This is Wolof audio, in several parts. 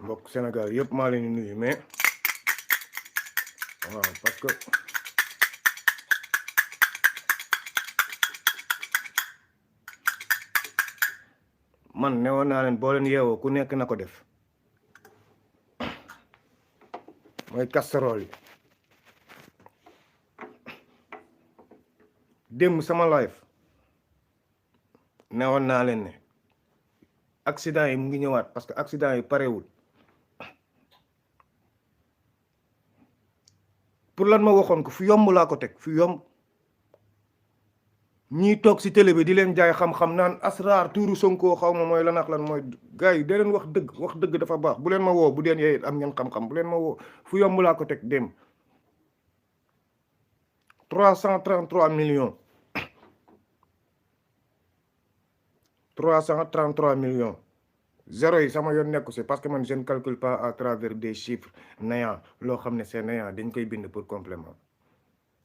mbokk Sénégal yëpp maa leen di nuyu mais waaw parce que man newoon naa leen boo leen yeewoo ku nekk na ko def mooy casserole yi démb sama live newoon naa leen ne accident yi mu ngi ñëwaat parce que accident yi parewul pour lan ma waxoon ko fu yomb laa ko teg fu yomb ñii toog si télé bi di leen jaay xam-xam naan asraar tuuru Sonko xaw ma mooy lan ak lan mooy gars yi da leen wax dëgg dafa baax bu leen ma woo bu deen yee am ngeen xam-xam bu leen ma woo fu yomb laa ko teg dem 333 millions 333 millions zéro yi sama yoon nekku si parce que man je ne calcule pas à travers des chiffres néants loo xam ne c'est néant dañ koy bind pour complément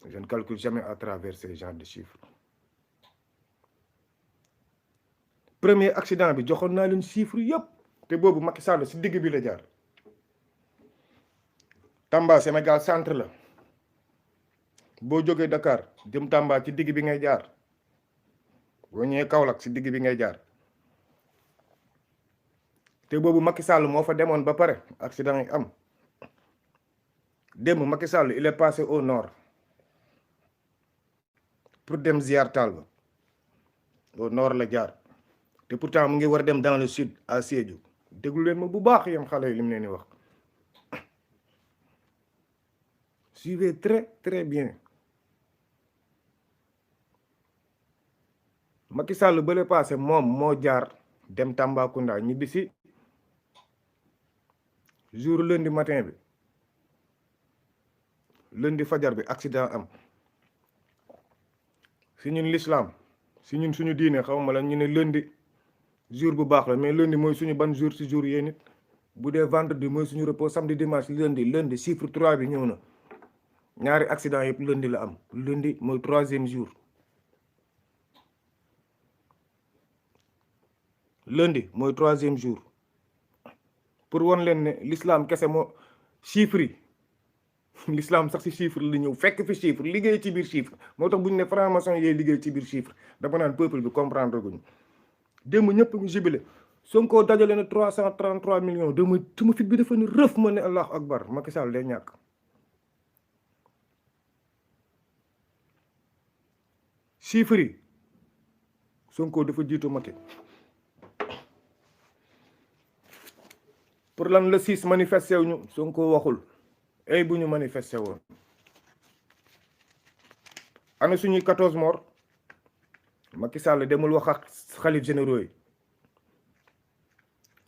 je ne calcule jamais à travers ces genres de chiffres. Premier accident bi joxoon naa leen chiffre yëpp te boobu Macky Sall si digg bi la jaar Tamba Sénégal centre la boo jógee Dakar jëm Tamba ci digg bi ngay jaar boo ñëwee Kaolack si digg bi ngay jaar te boobu Macky Sall moo fa demoon ba pare accident yi am démb Macky Sall il est passé au nord pour dem ziar Tall ba au nord la jaar te pourtant mu ngi war dem dans le sud à Sédhiou déglu leen ma bu baax yéen xale yi li mu leen di wax suivez très bien Macky Sall bële passé moom moo jaar dem Tambacounda ñibbisi jour lundi matin bi lundi fajar bi accident am si ñun l'islam si ñun suñu diine xaw ma la ñu ne lundi jour bu baax la mais lundi mooy suñu ban jour si jour yéen nit bu dee vendredi mooy suñu repos samedi dimanche lundi chiffre 3 bi ñëw na ñaari accident yëpp lundi la am lundi mooy 3e jour lundi mooy 3e jour pour won leen ne l'islam kese moo chiffre yi l'islam sax si chiffre la ñëw fekk fi chiffre liggéey ci biir chiffre moo tax bu ñu ne franc-maçon yee liggéey ci biir chiffre dama naan peuple bi comprendre guñu démb ñëpp ñu jubile Sonko dajale na 333 millions dama sama fit bi dafa ni rëf ma ne allahu akbar Macky Sall day ñàkk chiffre yi Sonko dafa jiitu Macky pour lan le 6 manifesté wu ñu Sonko waxul ay bu ñu manifesté woon ana suñuy 14 morts Macky Sall demul wax ak xalif généraux yi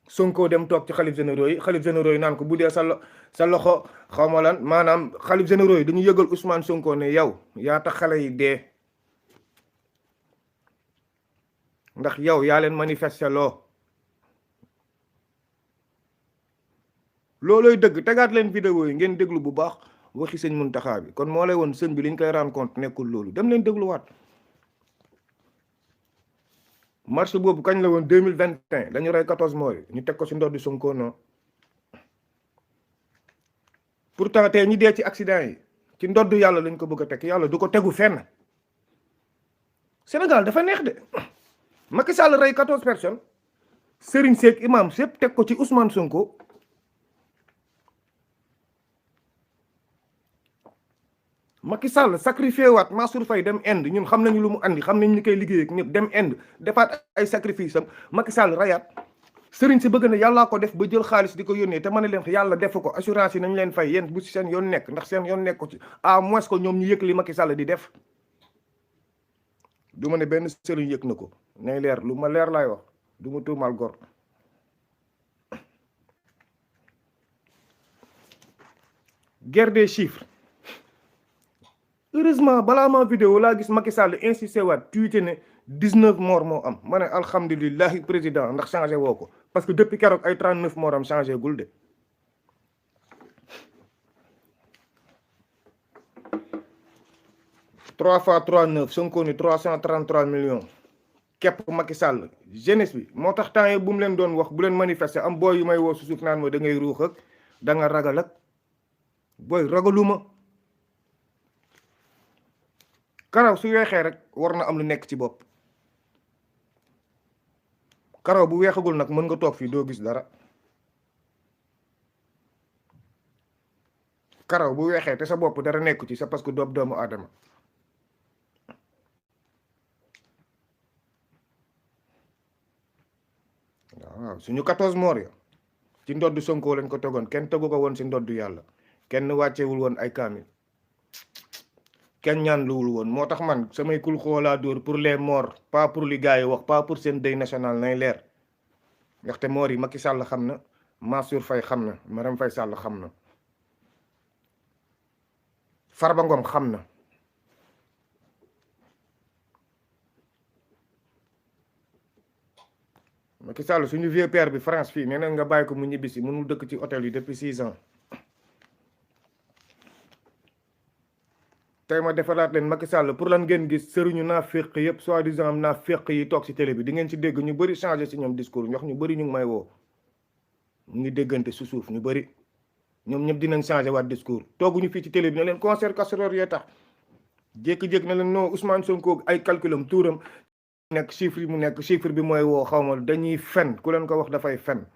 Sonko dem toog ci xalif généraux yi naan ko bu dee sa loxo xaw ma lan maanaam xalif généraux yi dañu yëgal Ousmane Sonko ne yow yaa tax xale yi dee ndax yow yaa leen manifesté loolooy dëgg tegaat leen vidéo yi ngeen déglu bu baax waxi sëñ Muntaxa bi kon moo lay woon sëñ bi liñ koy rendre compte nekkul loolu dem leen dégluwaat marche boobu kañ la woon 2021 dañu rey 14 morts ñu teg ko ci ndodd Sonko non pourtant tey ñi dee ci accident yi ci ndodd yàlla lañ ko bëgg a teg yàlla du ko tegu fenn Sénégal dafa neex de Macky Sall rey 14 personnes Serigne Seck imam sépp teg ko ci Ousmane Sonko Macky Sall sacrifié waat Mansour Faye dem Inde ñun xam nañu lu mu andi xam nañu ni koy liggéey ak ñëpp dem Inde defaat ay sacrifice am Macky Sall rayaat sëriñ si bëgg na yàllaa ko def ba jël xaalis di ko yónnee te ma ne leen yàlla def ko assurance yi nañ leen fay yéen bu si seen yoon nekk ndax seen yoon nekk ko ci à moins que ñoom ñu yëg li Macky Sall di def du ma ne benn sëriñ yëg na ko nay leer lu ma leer laay wax du ma tuumal gor guerre des chiffres heureusement balaa ma vidéo laa gis Macky Sall insisté waat tuité ne 19 morts moo am ma ne alhamdulilahi président ndax changé woo ko parce que depuis keroog ay 39 morts am changé gul de trois fois 39 Sonko ni 333 millions képp Macky Sall jeunesse bi moo tax temps yi bu mu leen doon wax bu leen manifester am booy yu may woo su suuf naan ma da ngay ruux ak da nga ragal ak booy ragaluma karaw su weexee rek war na am lu nekk ci bopp karaw bu weexagul nag mën nga toog fii doo gis dara karaw bu weexee te sa bopp dara nekku ci c'est parce que doomu aadama waaw suñu 14 morts ya ci ndodd Sonko lañ ko tegoon kenn tegu ko woon si ndodd yàlla kenn wàccewul woon ay kaamil kenn ñaan luwul woon moo tax man samay kul xoolaa dóor pour les morts pas pour li gars yi wax pas pour seen deuil national nay leer ndaxte morts yi Macky Sall xam na Mansour Faye xam na Marème Faye Sall xam na Farba Ngom xam na Macky Sall suñu vieux père bi France fii nee na nga bàyyi ko mu ñibbisi mënul dëkk ci hôtel yi depuis 6 ans tey ma defaraat leen Macky Sall pour lan ngeen gis sëriñu naa féq yëpp soi-disant am naa féq yi toog ci télé bi di ngeen ci dégg ñu bëri changé ci ñoom discours ñox ñu bëri ñu ngi may woo ñu ngi déggante su suuf ñu bëri ñoom ñëpp dinañ changé waat discours tooguñu fii ci télé bi ne leen concert casserole yee tax jékki-jékki na leen non Ousmane Sonko ay calculam tuuram nekk chiffre yi mu nekk chiffre bi mooy woo xaw ma dañuy fen ku leen ko wax dafay fen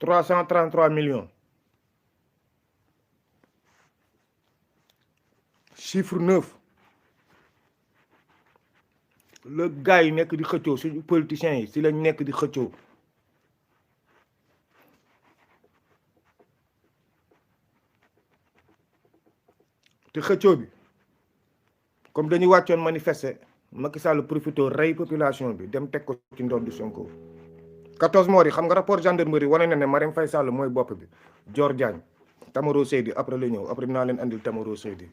333 millions chiffre 9 le gars yi nekk di xëccoo suñu politiciens yi si lañ nekk di xëccoo te xëccoo bi comme dañuy wàccoon manifester Macky Sall profité rey population bi dem teg ko ci ndodd Sonko 14 morts yi xam nga rapport gendarmerie wane na ne Marème Faye Sall mooy bopp bi Dior Diagne Tamaro Seydi après la ñëw après naa leen andil Tamaro Seydi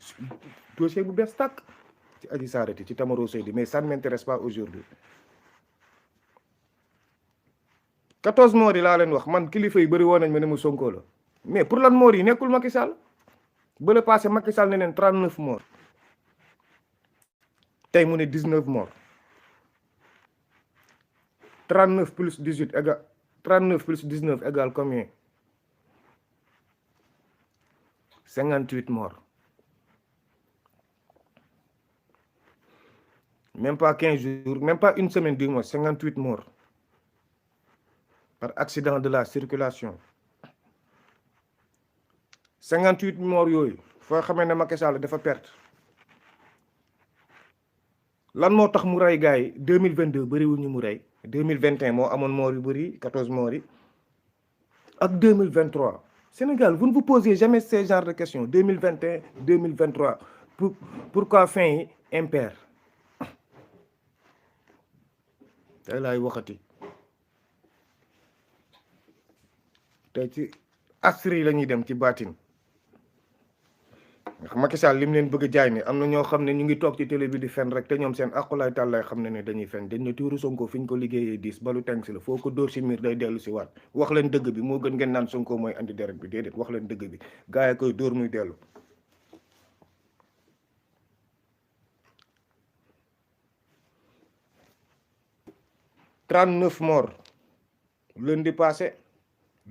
dossier bu bees tàkk ci Adji Sarr ci Tamaro Seydi mais ça ne m'intéresse pas aujourd'hui 14 morts yi laa leen wax man kilifa yi bëri woon nañ ma ne mu Sonko la mais pour lan morts yi nekkul Macky Sall ba le passé Macky Sall ne leen 39 morts tey mu ne 19 morts 39 plus 18 égale 39 plus 19 égale combien 58 morts même pas 15 jours même pas une semaine du mois 58 morts par accident de la circulation 58 morts yooyu foo xamee ne Macky Sall dafa perte lan moo tax mu rey gars yi 2022 bëriwul ñu mu rey 2021 moo amoon morts yu bëri 14 morts yi ak 2023 Sénégal vous ne vous posez jamais ce genre de questions 2021 2023 pourquoi fin yi impair tey laay waxati tey ci asri la ñuy dem ci baatin ndax Macky Sall li mu leen bëgg a jaay ne am na ñoo xam ne ñu ngi toog ci télé bi di fen rek te ñoom seen aqulaay tàllaay xam ne dañuy fen dañ ne tuuru Sonko fi ñu ko liggéeyee 10 balu teng si la foo ko dóor si miir day dellu si waat wax leen dëgg bi moo gën ngeen naan Sonko mooy andi deret bi déedéet wax leen dëgg bi gaa yi koy dóor muy dellu 39 morts lundi passé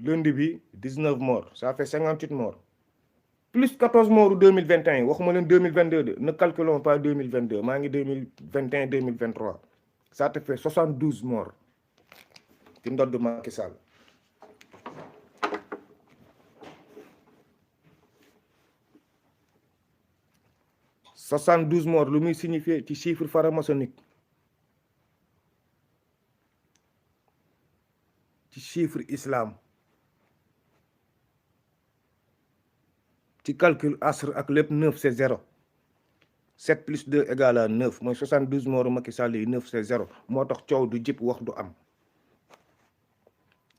lundi bi 19 morts ça fait 58 morts plus 14 morts 2021 waxuma leen 2022 de ne calculons pas 2022 maa ngi 2021 2023 ça te fait 72 morts ci ndodd Macky Sall morts lu muy signifier ci chiffre franc-maçonnique ci chiffre islam ci calcul asr ak lépp 9 c'est 0 7 plus 2 égale à 9 mooy 72 morts Macky Sall yi 9 c'est 0 moo tax coow du jip wax du am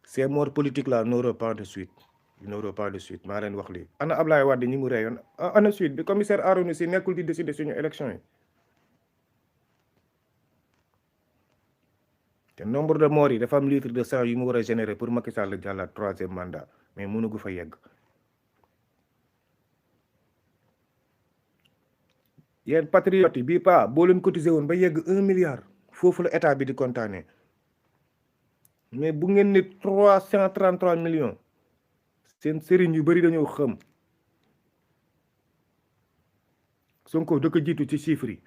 ces morts politiques là n'auront pas de suite maa leen wax lii ana Ablaye Wade ñi mu reyoon ana suite bi commissaire Arouna Sy nekkul di décider suñu élection yi te nombre de morts yi dafa am litre de sang yu mu war a générer pour Macky Sall jàllaat 3e mandat mais mënu gu fa yegg yéen patriotes yi bii pas boo leen cotisé woon ba yegg 1 milliard foofu la état bi di kontaanee mais bu ngeen ne 333 millions seen sëriñ yu bëri dañoo xam Sonko da ko jiitu ci chiffres yi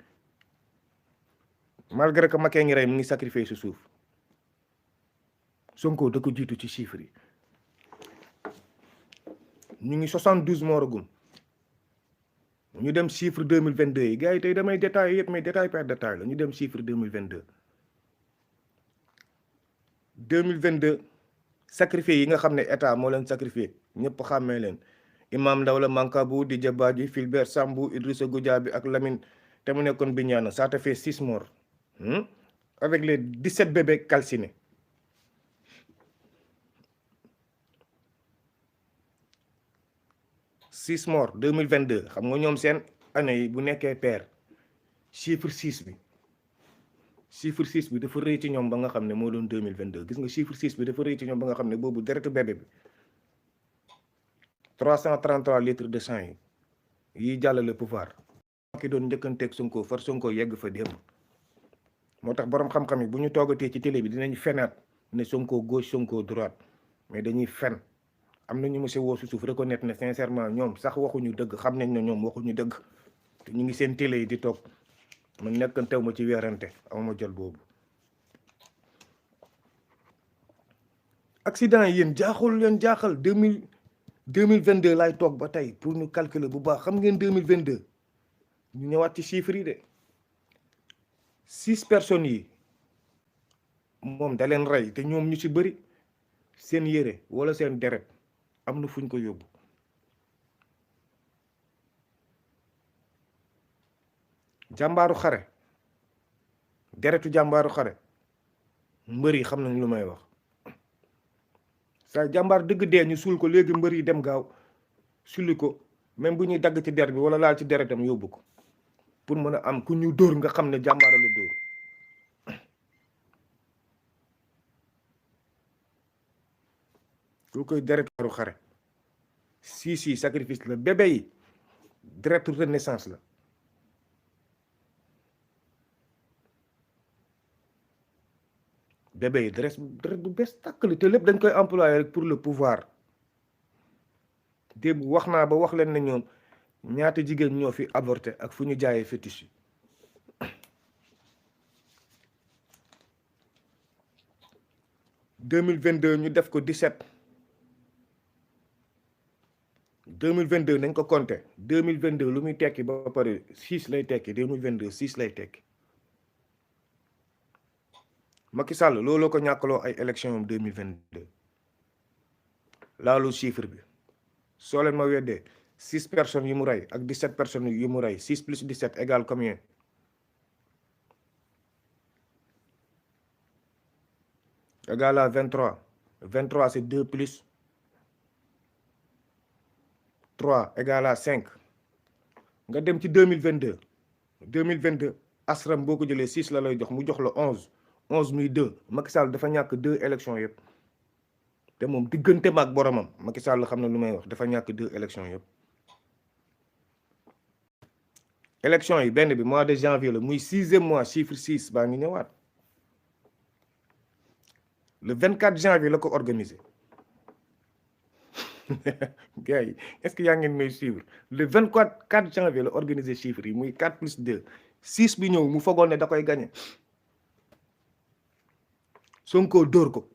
malgré que Macky ngi rey mu ngi sacrifier si suuf Sonko da ko jiitu ci chiffres yi ñu ngi 72 moragum ñu dem chiffre 2022 yi gars yi tey damay détaillé yëpp mais détail par détail la ñu dem chiffre 2022 2022 sacrifié yi nga xam ne état moo leen sacrifié ñëpp xàmmee leen Imam Ndawla Mankabou Didier Badji Fulbert Sambou Idrissa Goudiaby ak Lamine te mu nekkoon Bignona ça te fait 6 morts avec les 17 bébés calcinés six morts 2022 xam nga ñoom seen année yi bu nekkee pair chiffre 6 bi dafa rëy ci ñoom ba nga xam ne moo doon 2022 gis nga chiffre 6 bi dafa rëy ci ñoom ba nga xam ne boobu deretu bébé bi 333 litres de sang yi jàllale pouvoir ki doon njëkkanteeg Sonko far Sonko yegg fa démb moo tax boroom xam-xam yi bu ñu toogatee ci télé bi dinañ fenaat ne Sonko gauche Sonko droite mais dañuy fen am na ñu monsieur woo su suuf reconnaître ne sincèrement ñoom sax waxuñu dëgg xam nañ ne ñoom waxuñu dëgg te ñu ngi seen télé yi di toog man nekkantew ma ci weerante amuma jot boobu accident yi yéen jaaxal 2022 laay toog ba tey pour ñu calculer bu baax xam ngeen 2022 ñu ñëwaat ci chiffres yi de 6 personnes yi moom da leen rey te ñoom ñu ci bëri seen yére wala seen deret am na fuñ ko yóbbu jàmbaaru xare deretu jàmbaaru xare mbër yi xam nañ lu may wax sa jàmbaar dëgg dee ñu suul ko léegi mbër yi dem gaaw sulli ko même bu ñuy dagg ci der bi wala laal ci deretam yóbbu ko pour mën a am ku ñu dóor nga xam ne jàmbaara la dóor lu koy deretu xare si sacrifice la bébé yi deretu renaissance la bébé yi deret bu bees tàkk la te lépp dañ koy employer rek pour le pouvoir démb wax naa ba wax leen ne ñoom ñaata jigéen ñoo fi avorté ak fu ñu jaayee fétiche yi ñu def ko 17 2022 nañ ko compter 2022 lu muy tekki ba pare 6 lay tekki 2022 6 lay tekki Macky Sall looloo ko ñàkkaloo ay élection am 2022 laalu chiffre bi soo leen ma weddee 6 personnes yi mu rey ak 17 personnes yi mu rey 6 plus 17 égale combien égale à 23 23 c'est 2 plus 3 égale à 5 nga dem ci 2022 asram boo ko jëlee 6 la lay jox mu jox la 11 muy 2 Macky Sall dafa ñàkk 2 élections yëpp te moom diggante maag boromam Macky Sall xam na lu may wax dafa ñàkk 2 élections yëpp élections yi benn bi mois de janvier la muy 6e mois chiffre 6 baa ngi ñëwaat le 24 janvier la ko organisé gars yi est-ce que yaa ngeen may suivre le 24 janvier la organisé chiffres yi muy 4 plus 2 6 bi ñëw mu fogoon ne da koy gagné Sonko dóor ko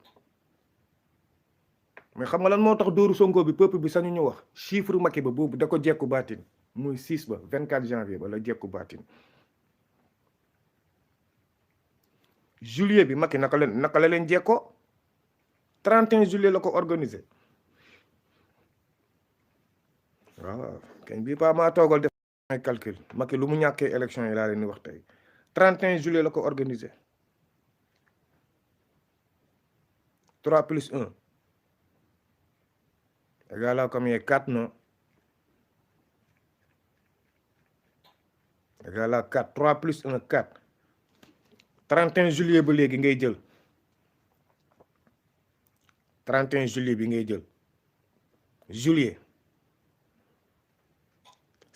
mais xam nga lan moo tax dóoru Sonko bi peuple bi sañu ñu wax chiffre Macky ba boobu da ko jekku baatin muy 6 ba 24 janvier ba la jekku baatin juillet bi Macky naka la leen jekkoo 31 juillet la ko organisé waaw kañ bii pas maa toogal def ay calcul Macky lu mu ñàkkee élection yi laa leen di wax tey 31 juillet la ko organisé 3 plus 1 égale à combien 4 non égale à 4 3 plus 1 4 31 juillet ba léegi ngay jël 31 juillet bi ngay jël juillet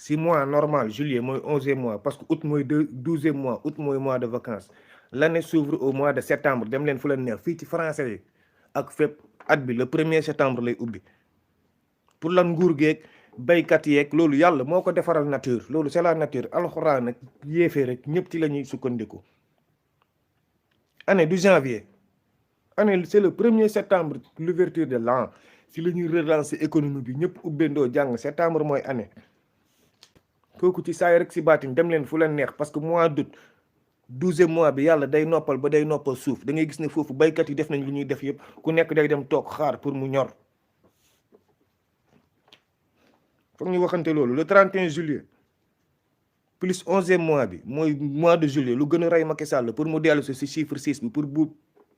si mois normal juillet mooy 11e mois parce que août mooy 12e mois août mooy mois de vacances l'année s'ouvre au mois de septembre dem leen fu leen neex fii ci français yi ak fépp at bi le 1er septembre lay ubbi pour lan nguur geeg baykat yeeg loolu yàlla moo ko defaral nature loolu c'est la nature alxuraan nag yéefee rek ñëpp ci la ñuy sukkandiku année du janvier année c'est le 1er septembre l'ouverture de l'an si la ñuy relancer économie bi ñëpp ubbendoo jàng septembre mooy année kooku ci saay rek si baatin dem leen fu leen neex parce que mois d'août 12e mois bi yàlla day noppal ba day noppal suuf da ngay gis ne foofu baykat yi def nañ lu ñuy def yëpp ku nekk day dem toog xaar pour mu ñor foog ñu waxante loolu le 31 juillet plus 11e mois bi mooy mois de juillet lu gën a rey Macky Sall pour mu dellu si chiffre 6 bi pour bu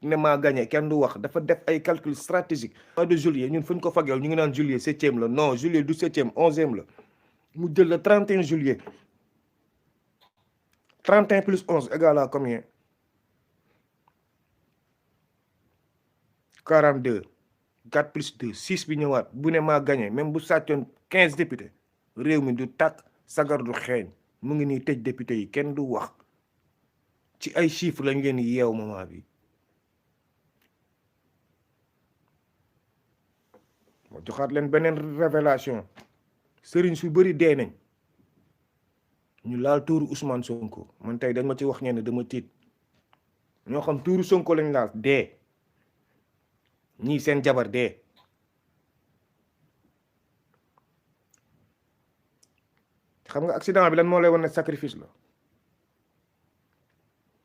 ne maa gagné kenn du wax dafa def ay calcul stratégique mois de juillet ñun fu ñu ko fageel ñu ngi naan juillet 7e la non juillet du 7e 11e la mu jël le 31 juillet 31 plus 11 égale à combien 42 4 plus 2 6 bi ñëwaat bu ne maa gagné même bu sàccoon 15 députés réew mi du tàkk sagar du xeeñ mu ngi nii tëj député yi kenn du wax ci ay chiffres lañ leen yeew moment bi moo joxaat leen beneen révélation sëriñ su bëri dee nañ ñu laal tuuru Ousmane Sonko man tey dañ ma ci wax ñenn dama tiit ñoo xam tuuru Sonko lañ laal dee ñii seen jabar dee xam nga accident bi lan moo lay wan ne sacrifice la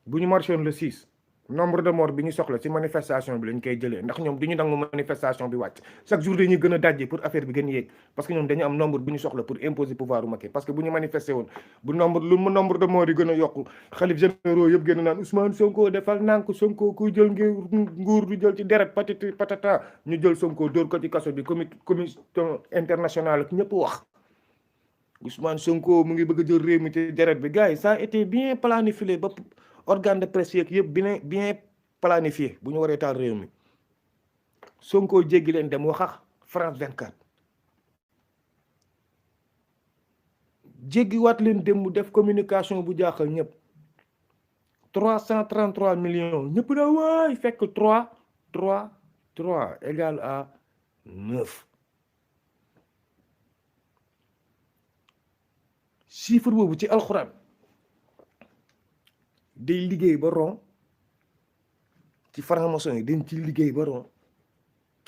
bu ñu marché woon le 6 nombre de morts bi ñu soxla ci manifestation bi lañ koy jëlee ndax ñoom du ñu nangu manifestation bi wàcc chaque jour dañuy gën a dajji pour affaire bi gën yéeg parce que ñoom dañu am nombre bu ñu soxla pour imposer pouvoir u Macky parce que bu ñu manifesté woon bu nombre de morts yi gën a yokku xalif généraux yëpp gën a naan Ousmane Sonko defal nànk Sonko kuy jël nguur du jël ci deret patati patata ñu jël Sonko dóor ko ci kaso bi commission internationale ak ñëpp wax Ousmane Sonko mu ngi bëgg a jël réew mi ci deret bi gars yi ça a été bien planifié ba organe de presse yeeg yëpp bien planifié bu ñu waree taal réew mi Sonko jéggi leen dem wax ak France 24 jéggi waat leen dem mu def communication bu jaaxal ñëpp 333 millions ñëpp na waay fekk 3 égale à 9 chiffre boobu ci alxuraan day liggéey ba ron ci franc-maçon yi dañ ci liggéey ba ron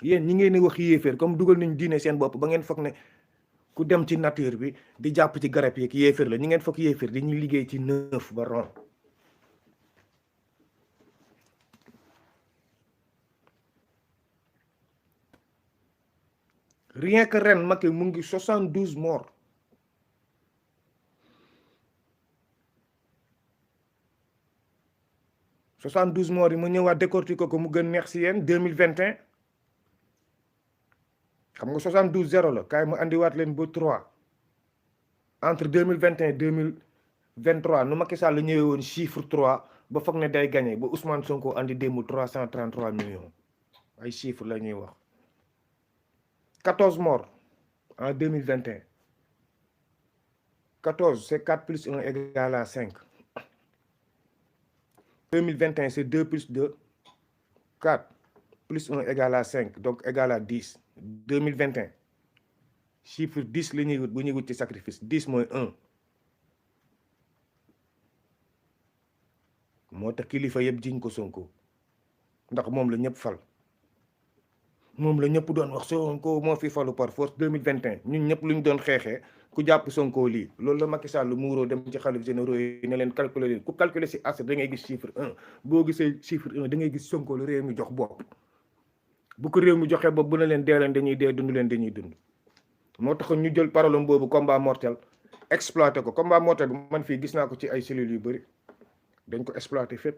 yéen ñi ngeen di wax yéeféer comme dugal nañ diine seen bopp ba ngeen foog ne ku dem ci nature bi di jàpp ci garab yeeg yéeféer la ñi ngeen foog yéeféer dañuy liggéey ci 9 ba ron rien que ren Macky mu ngi 72 morts yi mu ñëwaat décortiquer ko mu gën neex si yéen 2021 xam nga 72 0 la kaay mu andiwaat leen ba 3 entre 2021 2023 nu Macky Sall la ñëwee woon chiffre 3 ba foog ne day gagné ba Ousmane Sonko andi démb 333 millions ay chiffres la ñuy wax 14 morts en 2021 14 c'est 4 plus 1 égale à 5 2021 c'est 2 plus 2 4 plus 1 égale à 5 donc égale à 10 2021 chiffre 10 la ñuy wut bu ñuy wut ci sacrifice 10 mooy 1 moo tax kilifa yëpp jiñ ko Sonko ndax moom la ñëpp fal moom la ñëpp doon wax Sonko moo fi falu par force 2021 ñun ñëpp lu ñu doon xeexee ku jàpp Sonko lii loolu la Macky Sall muuroo dem ci xalif généraux yi ne leen calculer leen ku calculer si as da ngay gis chiffre 1 boo gisee chiffre 1 da ngay gis Sonko lu réew mi jox bopp bu ko réew mi joxee bopp bu ne leen dee leen dañuy dee dund leen dañuy dund moo tax ñu jël parole boobu combat mortel exploité ko combat mortel bi man fii gis naa ko ci ay cellules yu bëri dañ ko exploité fépp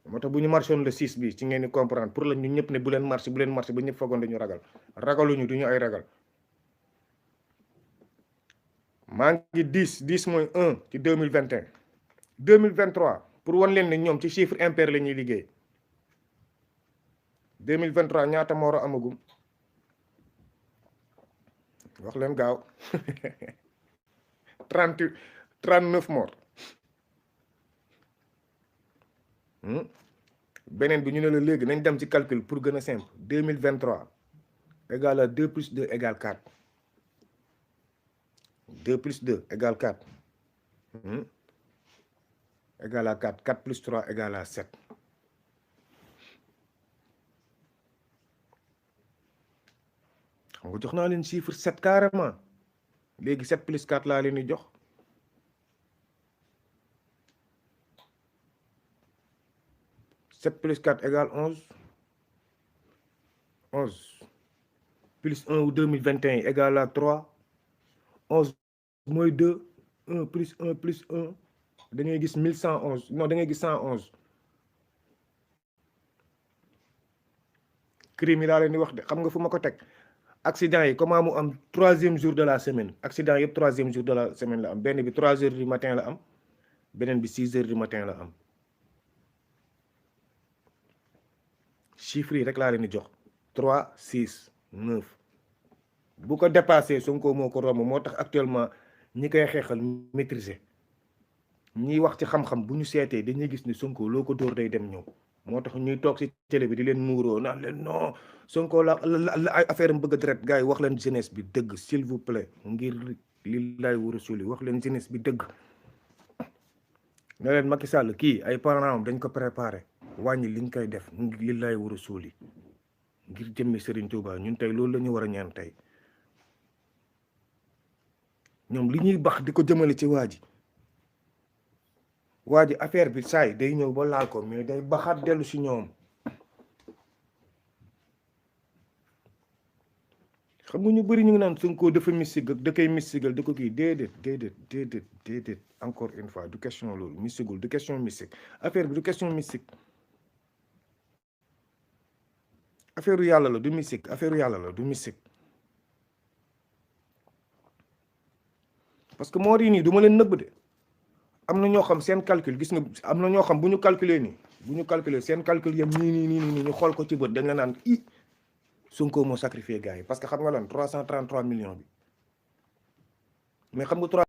moo tax bu ñu marché woon le 6 bi ci ngeen di comprendre pour la ñu ñëpp ne bu leen marché ba ñëpp foogoon dañu ragaluñu duñu ay ragal maa ngi 10 mooy 1 ci 2021 2023 pour wan leen ne ñoom ci chiffre impair la ñuy liggéey 2023 ñaata moo war a amagum wax leen gaaw 39 morts. Beneen bi ñu ne la léegi nañ dem ci calcul pour gën a simple 2023 égale à 2 plus 2 égale 4 2 plus 2 égale 4 égale à 4 4 plus 3 égale à 7 xam nga jox naa leen chiffre 7 carrément léegi 7 plus 4 laa leen di jox 7 plus 4 égale 11 11 plus 1 ou 2021 égale à 3 11 mooy 2 1 plus 1 plus 1 da ngay gis 1111 non da ngay gis 111 crime yi laa leen di wax de xam nga fu ma ko teg accident yi comment mu am 3e jour de la semaine accident yëpp 3e jour de la semaine la am benn bi 3 heures du matin la am beneen bi 6 heures du matin la am chiffres yi rek laa leen di jox 3 6 9 bu ko dépassé Sonko moo ko romb moo tax actuellement ñi koy xeexal maîtriser ñiy wax ci xam-xam bu ñu seetee dañuy gis ni Sonko loo ko dóor day dem ñëw moo tax ñuy toog ci télé bi di leen muuroo naan leen non Sonko la ay affaire am bëgg a deret gars yi wax leen jeunesse bi dëgg s'il vous plaît ngir li lay war a suuli wax leen jeunesse bi dëgg ne leen Macky Sall kii ay parents am dañ ko préparé wàññi liñ koy def li lay war a suuli ngir jëmmi Serigne Touba ñun tey loolu la ñu war a ñaan tey ñoom li ñuy bax di ko jëmale ci waa ji affaire bi saay day ñëw ba laal ko mais day baxaat dellu si ñoom xam nga ñu bëri ñu ngi naan Sonko dafa mystique da koy mystiqueal da ko kii déedéet encore une fois du question loolu mystigul du question mystique affaire bi du question mystique affaire yàlla la du mystique affaire yàlla la du mystique parce que moo di nii du ma leen nëbb de am na ñoo xam seen calcul gis nga am na ñoo xam bu ñu calculer nii bu ñu calculer seen calcul yam nii ñu xool ko ci bët dañ la naan i Sonko moo sacrifié gars yi parce que xam nga lan 333 millions bi mais xam nga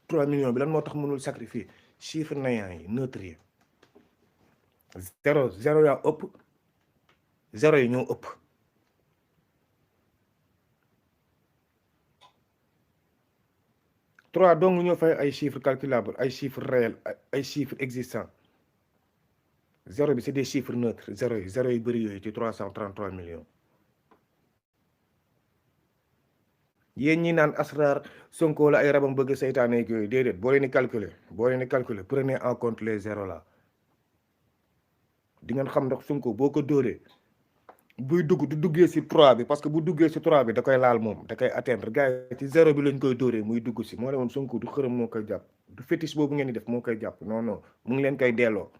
3 millions bi lan moo tax mënul sacrifier chiffre néant yi neutre yi zéro yaa ëpp zéro yi ñoo ëpp trois donc ñoo fay ay chiffres calculables ay chiffres réels ay chiffres existants zéro bi c'est des chiffres neutres zéro yi bëri yooyu ci 333 millions yéen ñi naan asrar Sonko la ay rabam bëgg seytaane ak yooyu déedéet boo leen di calculer prenez en compte les zéros là di ngeen xam ndax Sonko boo ko dóoree buy dugg du duggee ci 3 bi parce que bu duggee ci 3 bi da koy laal moom da koy atteindre gars yi ci 0 bi lañ koy dóoree muy dugg ci moo ne moom Sonko du xërëm moo koy jàpp du fétiche boobu ngeen di def moo koy jàpp non mu ngi leen koy delloo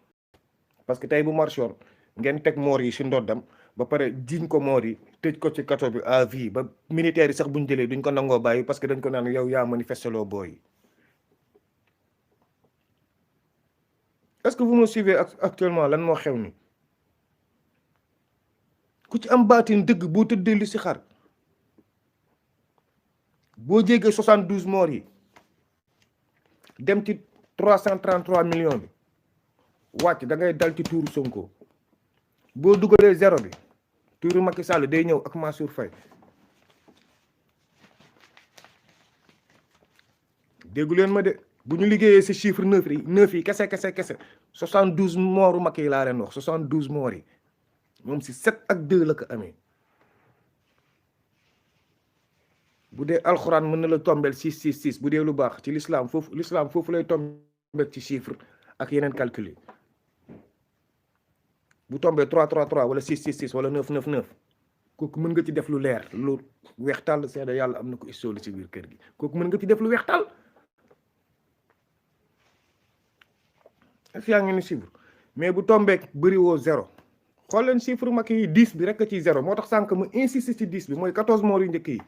parce que tey bu marchoon ngeen teg moor yi ci ndoddam ba pare jiñ ko moor yi tëj ko ci kaso bi à vie ba militaire yi sax buñ jëlee duñ ko nangoo bàyyi parce que dañ ko naan yow yaa manifesté loo booy est-ce que vous me suivez actuellement lan moo xew ni ku ci am baatin dëgg boo tëddee li ci xar boo jégee 72 morts yi dem ci 333 millions bi wàcc da ngay dal ci tuuru Sonko boo dugalee zéro bi tuuru Macky Sall day ñëw ak Mansour Faye déggu leen ma de bu ñu liggéeyee ci chiffre 9 yi kese 72 morts Macky yi laa leen wax 72 morts yi moom ci 7 ak 2 la ko amee bu dee alxuraan mën na la tombel 6 bu dee lu baax ci l'islam foofu lay tombel ci chiffre ak yeneen calcul yi bu tombee 3 wala 6 wala 9 kooku mën nga ci def lu leer lu weex tàll seede yàlla am na ko issooli ci biir kër gi kooku mën nga ci def lu weex tàll est-ce yaa ngi ni chiffre mais bu tombee bëriwoo 0 xool leen chiffre Macky yi 10 bi rek a ci 0 moo tax sànq mu insiste ci 10 bi mooy 14 morts yu njëkk yi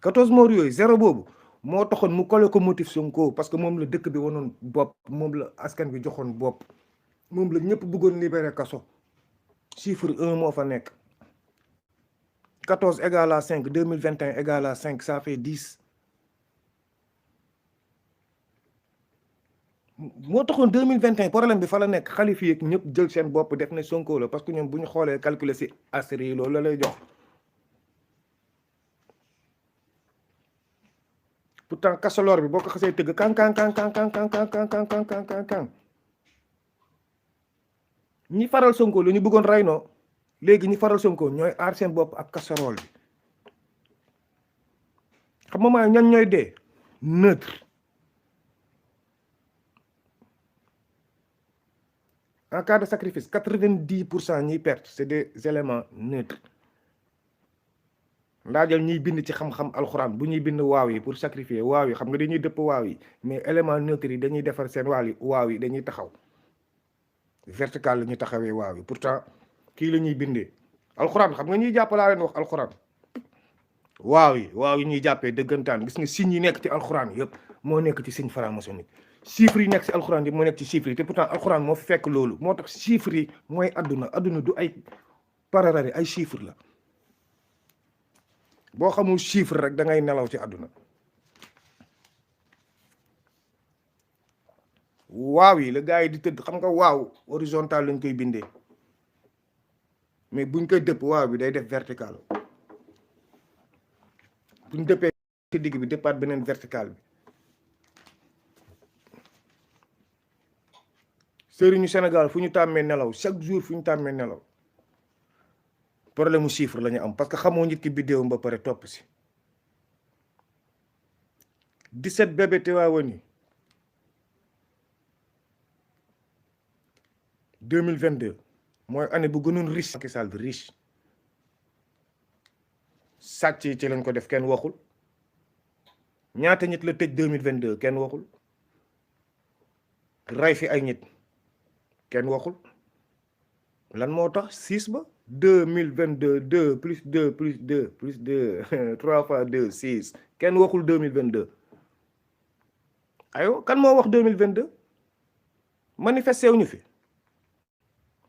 14 morts yooyu 0 boobu moo taxoon mu collé ko motif Sonko parce que moom la dëkk bi wanoon bopp moom la askan bi joxoon bopp moom la ñëpp bëggoon libéré kaso chiffre 1 moo fa nekk 14 égale à 5 2021 égale à 5 ça fait 10 moo taxoon 2021 problème bi fa la nekk xalif yi ak ñëpp jël seen bopp def ne Sonko la parce que ñoom bu ñu xoolee calculer si asri yi loolu la lay jox. pourtant kasaloor bi boo ko xasee tëgg kan ñi faral Sonko la ñu bëggoon rey noo léegi ñi faral Sonko ñooy aar seen bopp ak kasarool bi xam nga maa ñan ñooy dee neutre en cas de sacrifice 90% ñiy perte c'est des éléments neutres ndaajal ñiy bind ci xam-xam alxuraan bu ñuy bind waaw yi pour sacrifier waaw yi xam nga dañuy dëpp waaw yi mais élément neutre yi dañuy defar seen waaw yi dañuy taxaw vertical la ñuy taxawee waaw yi pourtant kii la ñuy bindee alxuraan xam nga ñuy jàppalaa leen wax alxuraan waaw yi ñuy jàppee dëggantaan gis nga signes yi nekk ci alxuraan yëpp moo nekk ci signe franc-maçonnique chiffres yi nekk ci alxuraan yi moo nekk ci chiffres yi te pourtant alxuraan moo fekk loolu moo tax chiffres yi mooy adduna du ay pararari ay chiffres la boo xamul chiffre rek da ngay nelaw ci àdduna waaw yi la gars yi di tëdd xam nga waaw horizontal lañ koy bindee mais buñ koy dëpp waaw bi day def vertical buñ dëppee ci digg bi dëppaat beneen vertical bi sëriñu Sénégal fu ñu tàmmee nelaw chaque jour fu ñu tàmmee nelaw problème mu chiffre la ñu am parce que xamoo nit ki biddéewam ba pare topp si 17 bébé Tivaouane 2022 mooy année bu gënoon riche Macky Sall bi riche sàcc yi ci lañ ko def kenn waxul ñaata nit la tëj 2022 kenn waxul rey fi ay nit kenn waxul lan moo tax 6 ba 2022 2 plus 2 plus 2 plus 2 3 fois 2 6 kenn waxul 2022 ayo kan moo wax 2022 manifesté wuñu fi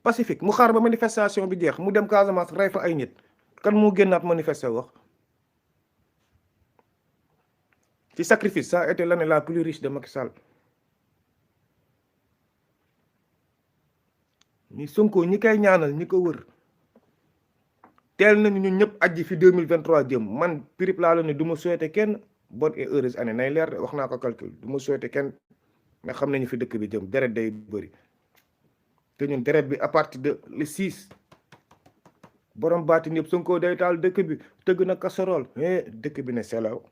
pacifique mu xaar ba manifestation bi jeex mu dem Casamance rey fa ay nit kan moo génnaat manifesté wax ci sacrifice ça a été l'année la plus riche de Macky Sall ñi Sonko ñi koy ñaanal ñi ko wër teel nañu ñun ñëpp aji fi 2023 jëm man pirip laa la ne du ma souhaité kenn bonne et heureuse année nay leer de wax naa ko calcul du ma souhaité kenn mais xam nañu fi dëkk bi jëm deret day bëri te ñun deret bi à partir de le 6 borom baatin yëpp Sonko day taal dëkk bi tëgg na casserole dëkk bi ne selaw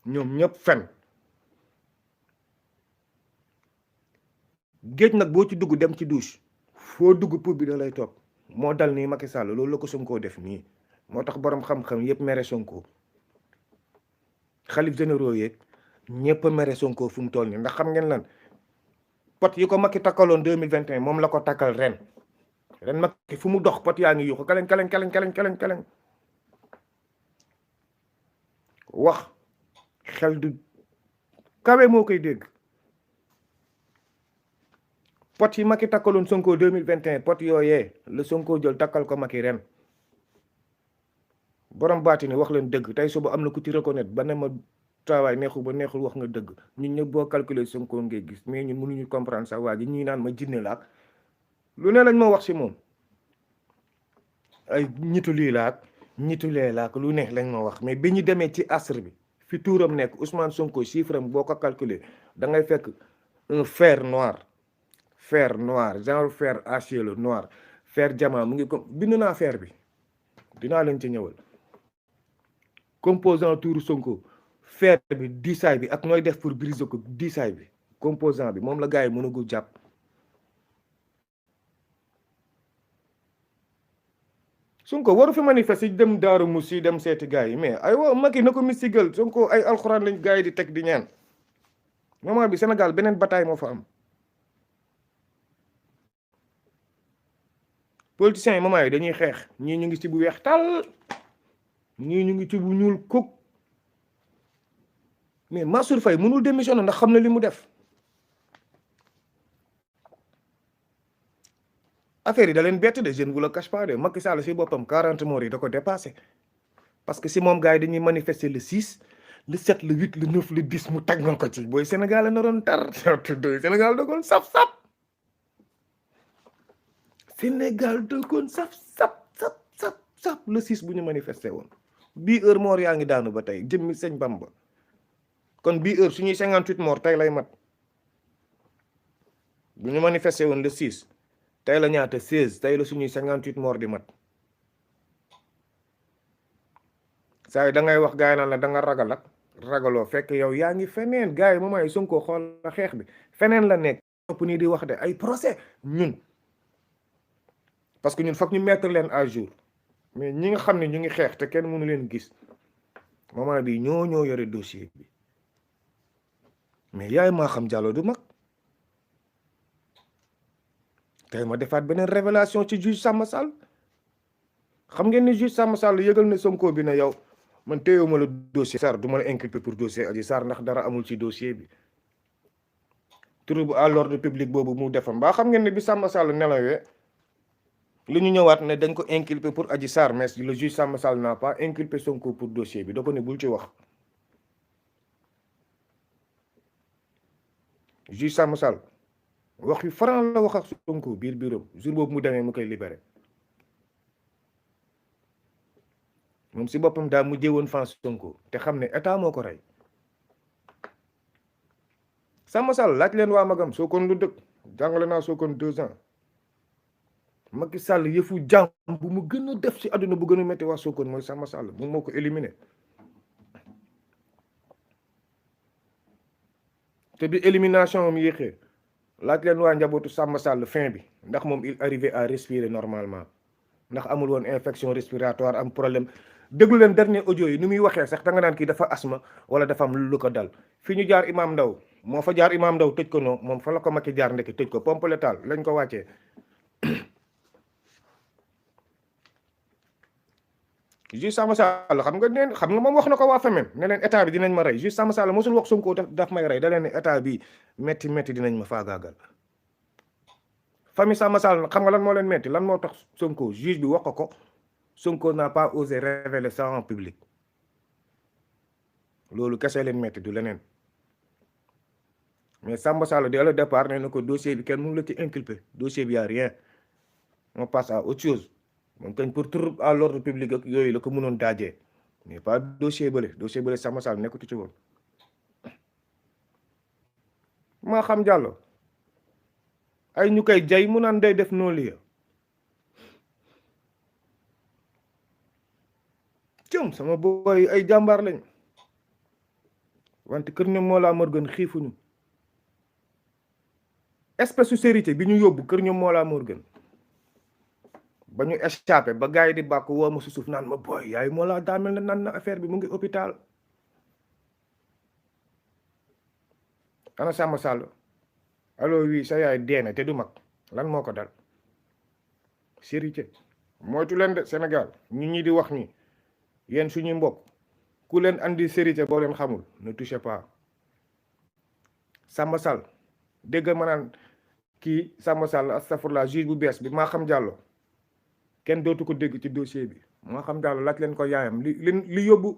ñoom ñëpp fen géej nag boo ci dugg dem ci douche foo dugg pour bi da lay topp moo dal nii Macky Sall loolu la ko Sonko def nii moo tax borom xam-xam yëpp mere Sonko xalif généraux yeeg ñëpp a mere Sonko fu mu toll nii ndax xam ngeen lan pot yi ko Macky takkaloon 2021 moom la ko takkal ren Macky fu mu dox pot yaa ngi yuuxu kaleñ wax xel du kawe moo koy dégg pot yi Macky takkaloon Sonko 2021 pot yooyee la Sonko jël takkal ko Macky ren borom baati ni wax leen dëgg tey suba am na ku ci reconnaître ba ne ma travail neexul ba neexul wax nga dëgg ñun ñëpp boo calculer Sonko ngay gis mais ñun mënuñu comprendre sa waa ji ñii naan ma jinne laak lu ne lañ ma wax si moom ay ñitu lii laak ñitu lee laak lu ne lañ ma wax mais bi ñu demee ci astre bi fi tuuram nekk Ousmane Sonko chiffre am boo ko calculer da ngay fekk un fer noir genre fer acier le noir fer diamant mu ngi ko bind naa fer bi dinaa leen ci ñëwal composant tuuru Sonko fer bi diisaay bi ak nooy def pour briser ko diisaay bi composant bi moom la gars yi mënagul jàpp Sonko waru fi manifester dem Daaru Musi dem seeti gars yi mais aywa Macky na ko misigal Sonko ay alxuraan lañ gars yi di teg di ñaan moment bi Sénégal beneen bataille moo fa am politiciens yi moment yi dañuy xeex ñii ñu ngi ci bu weex tàll ñii ñu ngi ci bu ñuul kuk mais Mansour Faye mënul démissionner ndax xam na li mu def affaire yi da leen bett de je ne vous le cache pas de Macky Sall si boppam 40 morts yi da ko dépassé parce que si moom gars yi dañuy manifester le 6 le 7 le 8 le 9 le 10 mu taggal ko ci booy Sénégal la naroon tar Sénégal dogoon saf-saf Sénégal dogoon saf le 6 bu ñu manifesté woon bii heure mort yaa ngi daanu ba tey jëmmi sëñ Bamba kon bii heure suñuy 58 mort tey lay mat bu ñu manifesté woon le 6 tey la ñaata 16 tey la suñuy 58 mort di mat saa yi da ngay wax gars yi naan la da nga ragal ak ragaloo fekk yow yaa ngi feneen gars yi moom ay Sonko xool la xeex bi feneen la nekk topp nii di wax de ay procès ñun parce que ñun foog ñu mettre leen à jour mais ñi nga xam ne ñu ngi xeex te kenn mënu leen gis moment bi ñoo yore dossier bi mais yaay maa xam Diallo du mag tey ma defaat beneen révélation ci juge Samba Sall xam ngeen ni juge Samba Sall yëgal na Sonko bi ne yow man téyewuma la dossier Sarr du ma la inculper pour dossier Adji Sarr ndax dara amul ci dossier bi trouble à l'ordre public boobu mu defam mbaa xam ngeen ne bi Samba Sall nelawee li ñu ñëwaat ne dañ ko inculper pour Adji Sarr mais le juge Samba Sall n'a pas inculpé Sonko pour dossier bi da ko ne bul ci wax juge Samba Sall wax yu franc la wax ak Sonko biir bureau jour boobu mu demee mu koy libéré moom si boppam daa mujjee woon fan Sonko te xam ne état moo ko rey Samba Sall laaj leen waa magam Sokone lu dëkk jàngale naa Sokone 2 ans Macky Sall yëfu jàmm bu mu gën a def ci àdduna bu gën a métti waa Sokone mooy Samba Sall moom moo ko éliminé te bi élimination am yéexee laaj leen waa njabootu Samba Sall fin bi ndax moom il arrivait à respirer normalement ndax amul woon infection respiratoire am problème déglu leen dernier audio yi ni muy waxee sax da nga naan kii dafa asma wala dafa am lu ko dal fi ñu jaar Imam Ndaw moo fa jaar Imam Ndaw tëj ko noo moom fa la ko Macky jaar ndekki tëj ko pompe létale lañ ko wàccee juge Samba Sall xam nga moom wax na ko waa FMM ne leen état bi dinañ ma rey juge Samba Sall mosul wax Sonko daf may rey da leen ne état bi métti dinañ ma faagaagal famille Samba Sall xam nga lan moo leen métti lan moo tax Sonko juge bi wax ko Sonko n'a pas osé révéler ça en public loolu kese leen métti du leneen mais Samba Sall dès le départ nee na ko dossier bi kenn mënu la ci inculpé dossier bi y a rien on passe à autre chose moom kañ pour trouble à l'ordre public ak yooyu la ko mënoon daajee mais pas dossier bële Samba Sall nekkatu ci woon maa xam Diallo ay ñu koy jay mu naan day def non lieu cëm sama boy ay jàmbaar lañ wante kër ñoom Mollah Morgun xiifuñu espèce sécurité bi ñu yóbbu kër ñoom Mollah Morgun ba ñu échappé ba gars yi di bàkk woo ma su suuf naan ma boy yaay Mollah daa mel ne nan na affaire bi mu ngi hôpital ana Samba Sall allo oui sa yaay deena te du mag lan moo ko dal sécurité moytu leen de Sénégal ñu ñi di wax ni yéen suñuy mbokk ku leen andi sécurité boo leen xamul ne touchez pas Samba Sall dégg ma naan kii Samba Sall astafurlah juge bu bees bi maa xam Diallo kenn dootu ko dégg ci dossier bi maa xam Diallo laaj leen ko yaayam li yóbbu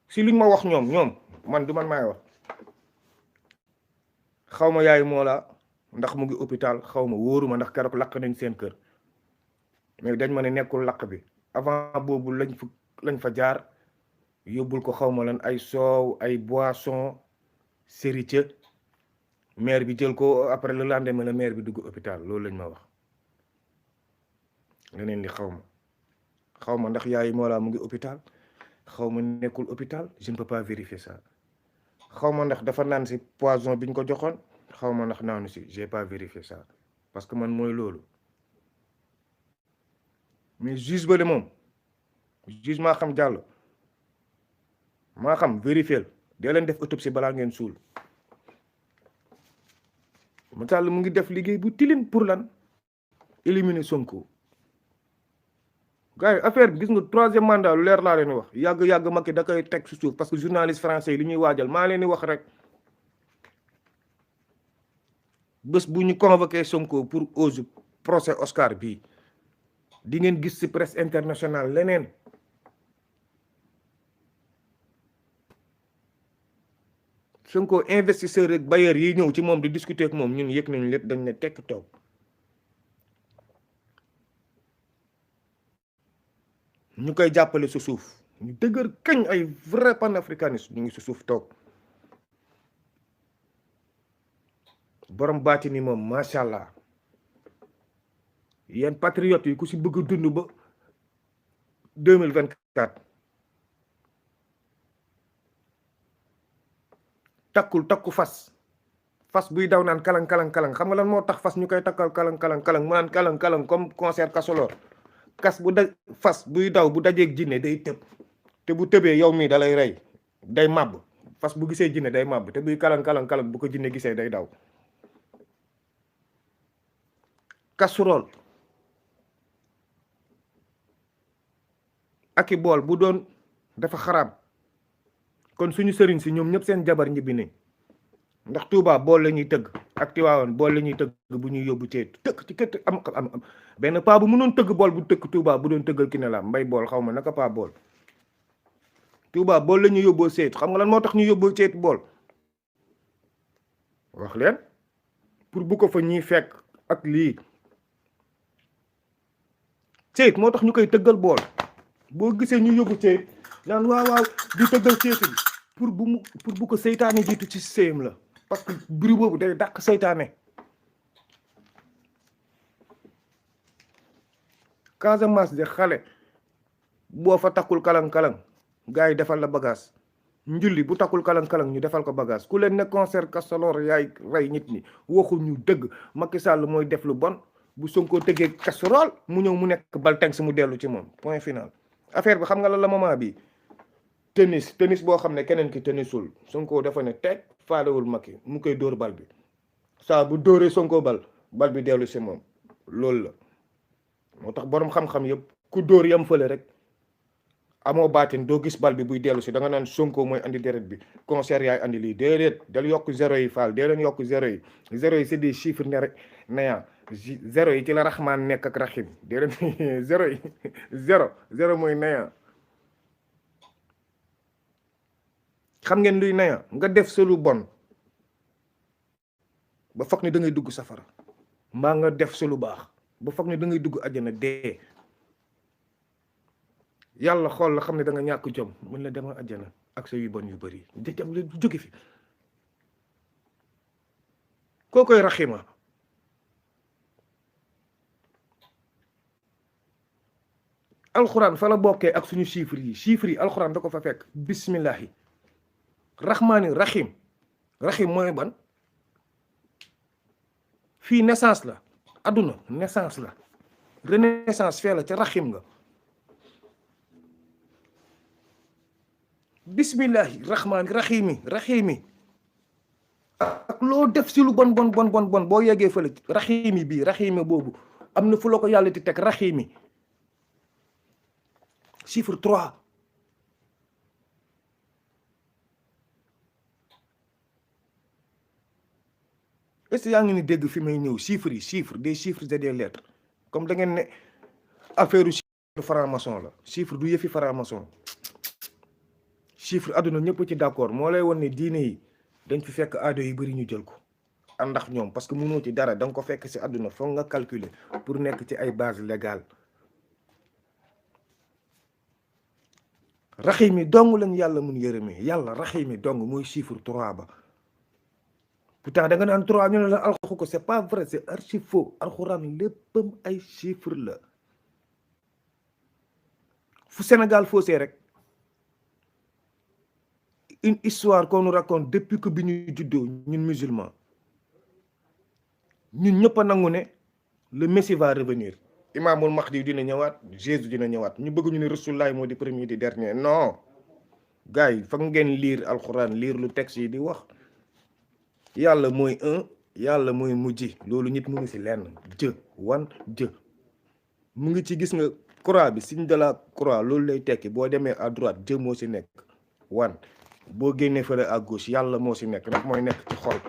si liñ ma wax ñoom man du man maay wax xaw ma yaay Mollah ndax mu ngi hôpital xaw ma wóoruma ndax keroog lakk nañ seen kër mais dañ ma ne nekkul lakk bi avant boobu lañ fa jaar yóbbul ko xaw ma lan ay soow ay boisson séritie maire bi jël ko après le lendemain la maire bi dugg hôpital loolu lañ ma wax leneen li xaw ma ndax yaay Mollah mu ngi hôpital xaw ma nekkul hôpital je ne peux pas vérifier ça xaw ma ndax dafa naan si poison biñ ko joxoon xaw ma ndax naanu si j'ai pas vérifié ça parce que man mooy loolu mais juge ba de moom juge maa xam Diallo maa xam vérifier dee leen def autopsie balaa ngeen suul ma Sall mu ngi def liggéey bu tilim pour lan éliminer Sonko gars yi affaire bi gis nga 3e mandat lu leer laa leen wax yàgg Macky da koy teg su suuf parce que journaliste français yi li ñuy waajal maa leen di wax rek bés bu ñu convoqué Sonko pour auzu procès Oscar bii di ngeen gis ci presse internationale leneen Sonko investisseur ak bailleur yi ñëw ci moom di discuter ak moom ñun yëg nañu lépp dañ ne tekk toog ñu koy jàppale su suuf ñu dëgër kañ ay vrai panafricaniste ñu ngi su suuf toog borom baati ni moom macha allah yéen patriotes yi ku si bëgg a dund ba 2024 takku fas buy daw naan kalang xam nga lan moo tax fas ñu koy takkal kalang mu naan kalang comme concert kasolor fas buy daw bu dajeeg jinne day tëb te bu tëbee yow mii dalay rey day màbb fas bu gisee jinne day màbb te buy kalang bu ko jinne gisee day daw casserole aki bool bu doon dafa xaraam kon suñu sëriñ si ñoom ñëpp seen jabar ñibbi nañ ndax Touba bool la ñuy tëgg ak Tiwaawan bool la ñuy tëgg bu ñuy yóbbu ceet tëkk ci kët am benn paa bu mënoon tëgg bool bu tëkk Touba bu doon tëggal ki ne la mbay bool xaw ma naka paa bool Touba bool la ñuy yóbboo seet xam nga lan moo tax ñu yóbboo seet bool wax leen pour bu ko fa ñuy fekk ak lii seet moo tax ñu koy tëggal bool boo gisee ñu yóbbu seet naan waaw di tëggal seet bi pour bu ko seytaane jiitu ci séem la parce que bruit boobu day dàq seytaane Casamance de xale boo fa takkul kalang gars yi defal la bagage njulli bu takkul kalang ñu defal ko bagage ku leen ne concert Castelor yaay rey nit ñi waxul ñu dëgg Macky Sall mooy def lu bon bu Sonko tëggee casserole mu ñëw mu nekk bal teng mu dellu ci moom point final affaire bi xam nga la moment bi tennis boo xam ne keneen ki tennisul Sonko dafa ne teg faalewul Macky mu koy dóor bal bi saa bu dóoree Sonko bal bi dellu si moom loolu la moo tax boroom xam-xam yëpp ku dóor yam fële rek amoo baatin doo gis bal bi buy dellu si da nga naan Sonko mooy andi deret bi concert yaay andi lii déedéet dal yokk zéro yi faal dee leen yokk zéro yi c'est des chiffres néant zéro yi ci la Rahman nekk ak Rahim dee leen zéro yi zéro mooy néant xam ngeen luy néant nga def sa lu bon ba foog ne da ngay dugg safara mbaa nga def sa lu baax ba foog ne da ngay dugg àjjana dee yàlla xool la xam ne da nga ñàkk jom mën la demal àjjana ak sa yu bon yu bëri jëm la jóge fi koo koy raxima alxuraan fa la bokkee ak suñu chiffres yi alxuraan da ko fa fekk bismillahi rahmaani rahim mooy ban fii naissance la adduna naissance la renaissance fee la ca rahim nga bismillahi rahmaani rahimi ak loo def si lu bon boo yeggee fële rahimi boobu am na fu la ko yàlla di teg rahimi chiffre 3 est-ce que yaa ngi ni dégg fi may ñëw chiffres des chiffres et des lettres comme da ngeen ne affaire chiffre franc-maçon la chiffre du yëfi franc-maçon chiffre àdduna ñëpp ci d'accord moo lay won ne diine yi dañ fi fekk aado yi bëri ñu jël ko àndax ñoom parce que mënoo ci dara da nga ko fekk si àdduna foog nga calculer pour nekk ci ay base légale raximi dong lañ yàlla mun yërëmee yàlla raximi dong mooy chiffre 3 ba pourtant da nga naan 3 ñu ne la alxu ko c'est pas vrai c'est archi faux alxuraan léppam ay chiffre la fu Sénégal faussé rek une histoire qu'on nous raconte depuis que bi ñu juddoo ñun musulman ñun ñëpp a nangu ne le Messie va revenir Imaamul Mahdi dina ñëwaat Jésus dina ñëwaat ñu bëgg ñu ne Rasulullah moo di premier di dernier non gars yi foog ngeen lire alxuraan lire lu texte yi di wax yàlla mooy un yàlla mooy mujj loolu nit mu ngi ci lenn Dieu mu ngi ci gis nga croix bi signe de la croix loolu lay tekki boo demee à droite Dieu moo ci nekk one boo génnee fële à gauche yàlla moo ci nekk ndax mooy nekk ci xol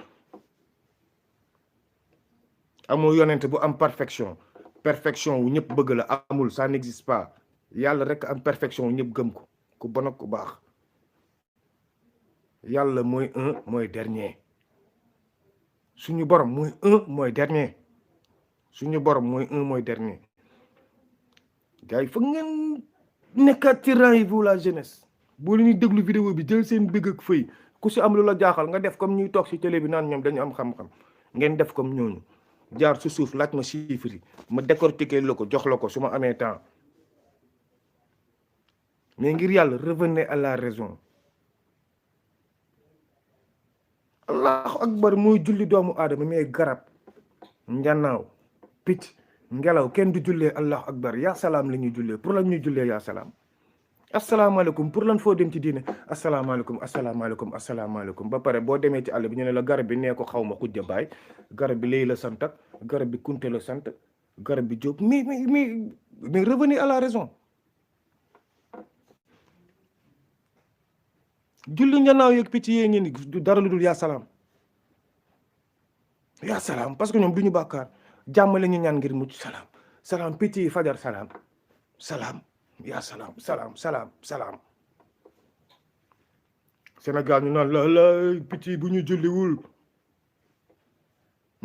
amul yonent bu am perfection wu ñëpp bëgg la amul ça n'existe pas yàlla rek am perfection wu ñëpp gëm ko ku bon ak ku baax yàlla mooy un mooy dernier suñu borom mooy un mooy dernier suñu borom mooy un mooy dernier gars yi foog ngeen nekkaat ci rang yi vous la jeunesse boo leen di déglu vidéo bi jël seen bëgg ak fëy ku si am lu la jaaxal nga def comme ñuy toog si télé bi naan ñoom dañu am xam-xam ngeen def comme ñooñu jaar su suuf laaj ma chiffre yi ma décortiquer la ko jox la ko su ma amee temps mais ngir yàlla revenez à la raison. allahu akbar mooy julli doomu aadama mais garab njanaaw picc ngelaw kenn du jullee allahu akbar yaa salaam la ñuy jullee pour lan ñuy jullee yaa salaam asalaamaaleykum pour lan foo dem ci diine asalaamaaleykum asalaamaaleykum asalaamaaleykum ba pare boo demee ci àll bi ñu ne la garab bi nee ko xaw ma xujja baay garab bi léegi la sant ak garab bi kunte la sant garab bi jóg mais revenez à la raison. julli njanaaw yeeg picc yee ngeen du dara lu dul yaa salaam parce que ñoom du ñu bàkkaar jàmm la ñu ñaan ngir mucc salaam salaam picc yi fajar salaam salaam yaa salaam salaam salaam salaam. Sénégal ñu naan la picc yi bu ñu julliwul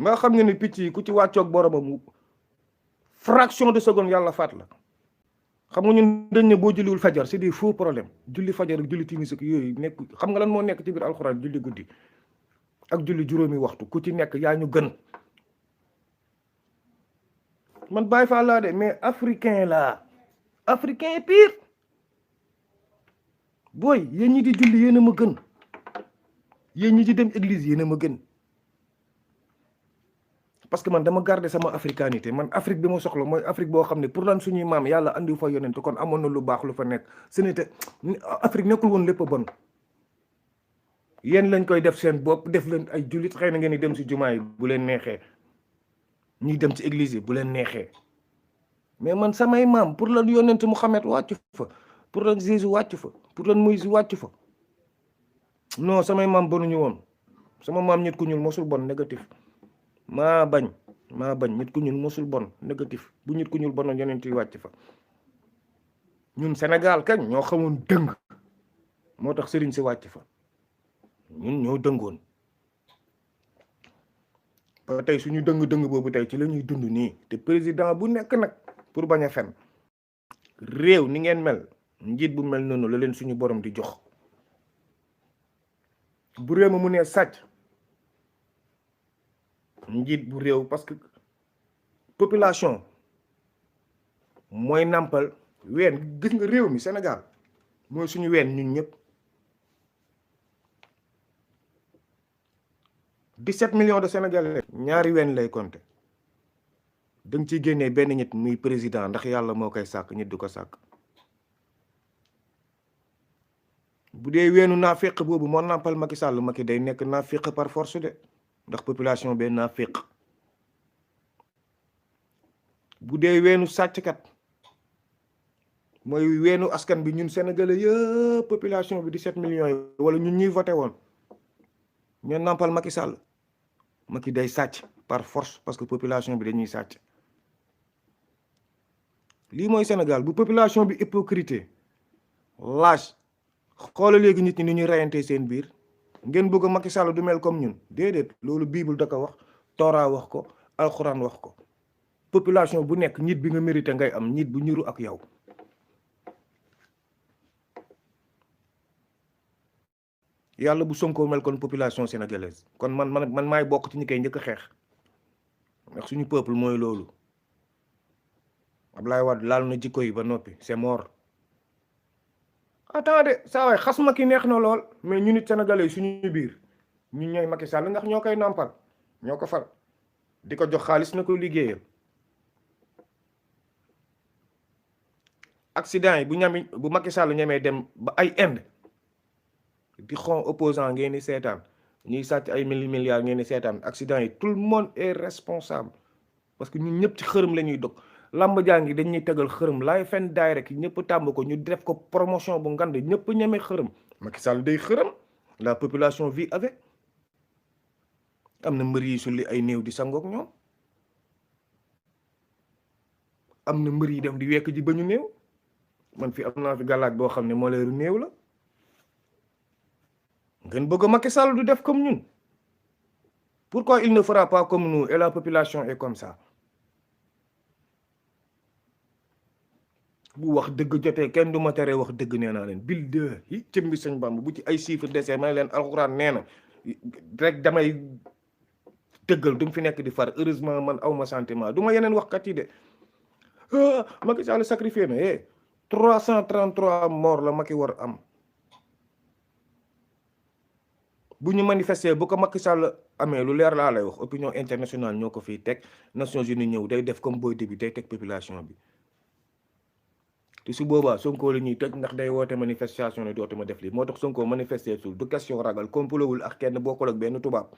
nga xam nga ni picc yi ku ci wàccoog boromam fraction de seconde yàlla faat la. xam nga ñun dañ ne boo julliwul fajar c'est des faux problèmes julli fajar ak julli timis ak yooyu nekk xam nga lan moo nekk ci biir alxuraan julli guddi ak julli juróomi waxtu ku ci nekk yaa ñu gën man Baay Faal laa de mais africain laa africain pire booy yéen ñi di julli yéen a ma gën yéen ñi di dem église yéen a ma gën parce que man dama garder sama africanité man Afrique bi ma soxla mooy Afrique boo xam ne pour lan suñuy maam yàlla andi fa yonent kon amoon na lu baax lu fa nekk ce n'était Afrique nekkul woon lépp bon yéen lañ koy def seen bopp def leen ay jullit xëy na ngeen di dem si jumaa yi bu leen neexee ñuy dem ci église yi bu leen neexee mais man samay maam pour lan yonent Muhammad wàcc fa pour lan Jésus wàcc fa pour lan Moïse wàcc fa non samay maam bonuñu woon sama maam nit ku ñuul mosul bon négatif maa bañ nit ku ñuul mosul bon négatif bu nit ku ñuul bonoon yonent yi wàcc fa ñun Sénégal kañ ñoo xamoon dëng moo tax sëriñ si wàcc fa ñun ñoo dëngoon ba tey suñu dëng boobu tey ci la ñuy dund nii te président bu nekk nag pour bañ a fen réew ni ngeen mel njiit bu mel noonu la leen suñu borom di jox bu réew ma mu nee sàcc njiit bu réew parce que population mooy nàmpal ween gis nga réew mi Sénégal mooy suñu ween ñun ñëpp 17 millions de Sénégalais ñaari ween lay compter da nga ciy génnee benn nit muy président ndax yàlla moo koy sàkk nit du ko sàkk bu dee weenu naaféq boobu moo nàmpal Macky Sall Macky day nekk naaféq par force de ndax population bee naaféq bu dee weenu sàcckat mooy weenu askan bi ñun sénégalais yëpp population bi 17 millions yi wala ñun ñuy voté woon ñoo nàmpal Macky Sall Macky day sàcc par force parce que population bi dañuy sàcc lii mooy Sénégal bu population bi hypocrite lâche xoola léegi nit ñi ni ñuy reyante seen biir ngeen bëgg Macky Sall du mel comme ñun déedéet loolu bible da ko wax Torah wax ko alxuraan wax ko population bu nekk nit bi nga mérité ngay am nit bu ñuru ak yow yàlla bu Sonko mel kon population sénégalaise kon man maay bokk ci ñi koy njëkk a xeex ndax suñu peuple mooy loolu Ablaye Wade laal na jikko yi ba noppi c'est mort attendez saa waay xas Macky neex na lool mais ñu nit sénégalais suñu biir ñun ñooy Macky Sall ndax ñoo koy nampal ñoo ko fal di ko jox xaalis na ko liggéeyal accident yi bu Macky Sall ñemee dem ba ay Inde di xon opposant ngeen di seetaan ñuy sàcc ay milliards ngeen di seetaan accident yi tout le monde est responsable parce que ñun ñëpp ci xërëm la ñuy dog làmb jàngi dañuy tegal xërëm laay fen daay rek ñëpp tàmb ko ñu def ko promotion bu ngand ñëpp ñeme xërëm Macky Sall day xërëm la population vit avec am na mbër yi sulli ay néew di sangook ñoom am na mbër yi dem di wekk ji ba ñu néew man fi am naa fi gàllaaj boo xam ne moo leeru néew la ngeen bëgg Macky Sall du def comme ñun. Pourquoi il ne fera pas comme nous et la population est comme ça? bu wax dëgg jotee kenn du ma tere wax dëgg nee naa leen bil de yi cëmbi sëñ Bamba bu ci ay chiffre desee ma ne leen alxuraan nee na rek damay dëggal du mu fi nekk di far. Heureusement man aw ma sentiment du ma yeneen waxkat yi de. Macky Sall sacrifié na 333 morts la Macky war am. bu ñu manifester bu ko Macky Sall amee lu leer laa lay wax opinion internationale ñoo ko fiy teg Nations Unies ñëw day def comme boy bi day teg population bi. te su boobaa Sonko la ñuy tëj ndax day woote manifestation ne dootuma def lii moo tax Sonko manifester sul du question ragal complowul ak kenn bokkul ak benn tubaab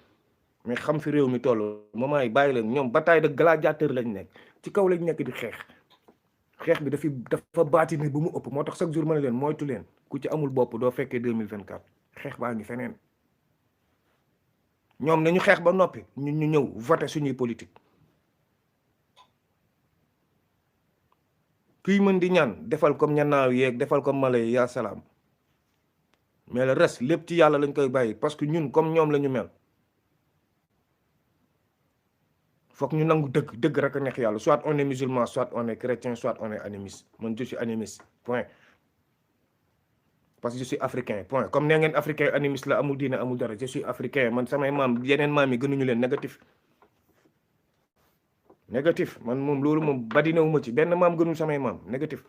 mais xam fi réew mi toll moment yi bàyyi leen ñoom bataille de gladiateur lañ nekk ci kaw lañ nekk di xeex bi dafa baati ni bu mu ëpp moo tax chaque jour ma ne leen moytu leen ku ci amul bopp doo fekkee 2024 xeex baa ngi feneen ñoom nañu xeex ba noppi ñu ñëw voter suñuy politique. kuy mën di ñaan defal comme ñannaaw yeeg defal comme mala yi yaa salaam mais le reste lépp ci yàlla lañ koy bàyyi parce que ñun comme ñoom la ñu mel foog ñu nangu dëgg rek a neex yàlla soit on est musulman soit on est chrétien soit on est animiste man je suis animiste point parce que je suis africain point comme nee ngeen africain animiste la amul diine amul dara je suis africain man samay maam yeneen maam yi gënuñu leen négatif man moom loolu moom badinewuma ci benn maam gënul samay maam négatif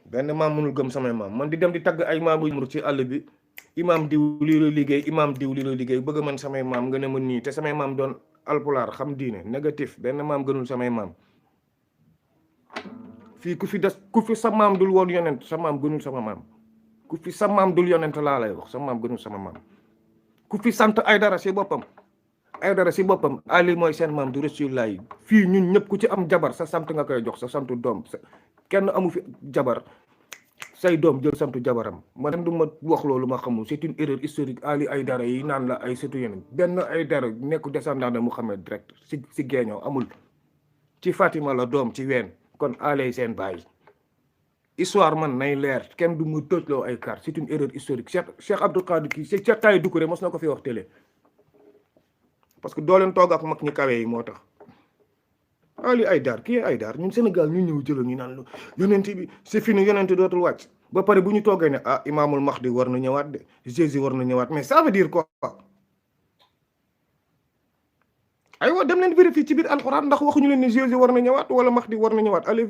benn maam mënul gëm samay maam man di dem di tagg ay maam yu ci àll bi imam diw lii la liggéey imam diw lii la liggéey bëgg man samay maam nga ne ma nii te samay maam doon alpulaar xam diine négatif benn maam gënul samay maam fii ku fi sa maam dul woon yonent sa maam gënul sama maam ku fi sa maam dul yonent laa lay wax sa maam gënul sama maam ku fi sant ay dara si boppam Ali mooy seen maam du Rasulullah yi fii ñun ñëpp ku ci am jabar sa sant nga koy jox sa santu doom kenn amu fi jabar say doom jël santu jabaram man du ma wax loolu ma xamul c'est une erreur historique Ali Aïdara yi naan la ay sëtu yeneen benn Aïdara nekku descendant de Mouhamed direct si géeñoo amul ci Fatima la doom ci ween kon Ali seen baay histoire man nay leer kenn du mu tóojloo ay carte c'est une erreur historique Cheikh Abdou Khadre kii c'est Cheikh Taye Doucouré mos na ko fi wax télé parce que doo leen toog ak mag ñi kawe yi moo tax Ali Aïdar kii Aïdar ñun Sénégal ñu ñëw jëloon ñu naan yonent bi c'est fini yonent dootul wàcc ba pare bu ñu toogee ne Imaamul Mahdi war na ñëwaat de Jésus war na ñëwaat mais ça veut dire quoi aywa dem leen vérifier ci biir alxuraan ndax waxuñu leen ne Jésus war na ñëwaat wala Mahdi war na ñëwaat allez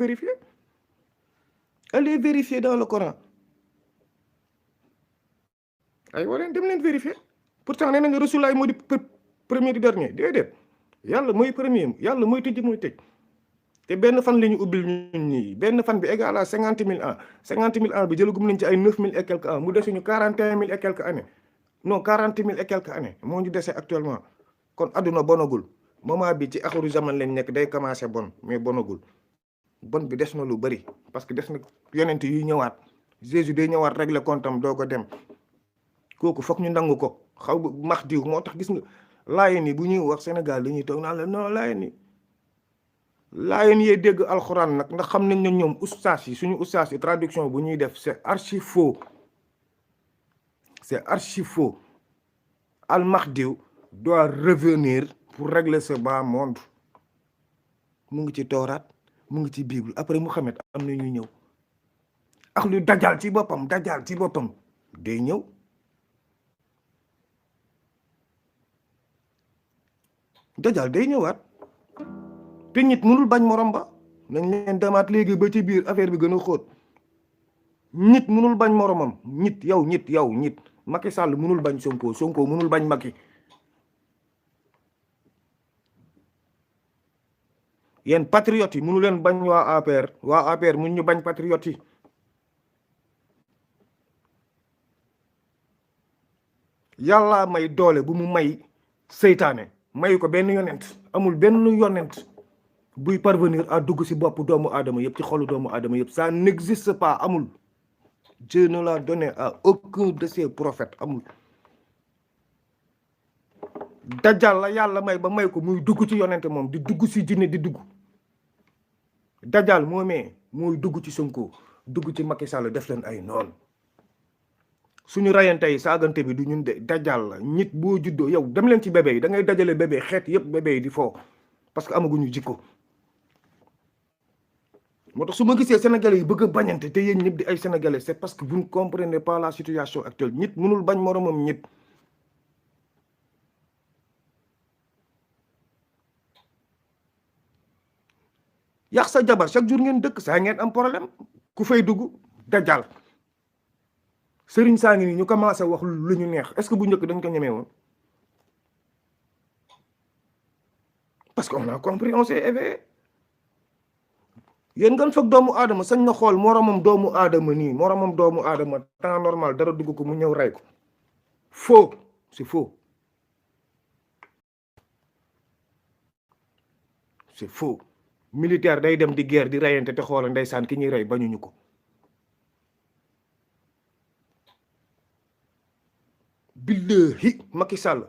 vérifier dans le Coran aywa leen dem leen vérifier pourtant nee nañu Rasulullah moo di premier di dernier déedéet yàlla mooy premier yàlla mooy tëj mooy tëj te benn fan la ñu ubbil ñun ñii benn fan bi égal à 50 000 ans 50 000 ans bi jëlagum nañ ci ay 9 000 et quelques ans mu dese ñu 41 000 et quelques années non 40 000 et quelques années moo ñu dese actuellement kon adduna bonagul moment bi ci axiru zaman lañ nekk day commencé bon mais bonagul bon bi des na lu bëri parce que des na yonent yu ñëwaat Jésus day ñëwaat régler comptam doo ko dem kooku foog ñu nangu ko xaw max diw moo tax gis nga Laayeen yi bu ñuy wax Sénégal dañuy toog naan la non Laayeen yee dégg alxuraan nag ndax xam nañ ne ñoom ustaas yi suñu ustaas yi traduction bu ñuy def c'est archi faux Al-Mahdi doit revenir pour régler ce bas monde mu ngi ci Tawraat mu ngi ci Bible après Muhammad am na ñuy ñëw ak lu dajal ci boppam day ñëw dajal day ñëwaat te nit mënul bañ morom ba nañ leen demaat léegi ba ci biir affaire bi gën a xóot nit mënul bañ moromam nit Macky Sall mënul bañ Sonko mënul bañ Macky yéen patriotes yi mënu leen bañ waa APR mun ñu bañ patriotes yi yàlla may doole bu mu may seytaane mayu ko benn yonent amul benn yonent buy parvenir à dugg ci bopp doomu aadama yëpp ci xolu doomu aadama yëpp ça n'existe pas amul Dieu ne l'a donné à aucun de ses prophètes amul dajal la yàlla may ba may ko muy dugg ci yonent moom di dugg ci jinne di dugg dajal moomee mooy dugg ci Sonko dugg ci Macky Sall def leen ay noon suñu rayante yi saagante bi du ñun de dajal la nit boo juddoo yow dem leen ci bébé yi da ngay dajale bébé xeet yëpp bébé yi di foo parce que amaguñu jikko moo tax su ma gisee sénégalais yi bëgg a bañante te yéen ñëpp di ay sénégalais c'est parce que vous ne comprenez pas la situation actuelle nit mënul bañ moromam nit yàq sa jabar chaque jour ngeen dëkk saa ngeen am problème ku fay dugg dajal sëriñ saa ngi nii ñu commencé wax lu ñu neex est-ce que bu njëkk dañ ko ñemee woon parce que on a compris on s'est éveillé yéen ngeen foog doomu aadama sañ na xool moromam doomu aadama nii moromam doomu aadama temps normal dara dugg ko mu ñëw rey ko faux c'est faux c'est faux militaire day dem di guerre di reyante te xoola ndeysaan ki ñuy rey bañuñu ko billahi Macky Sall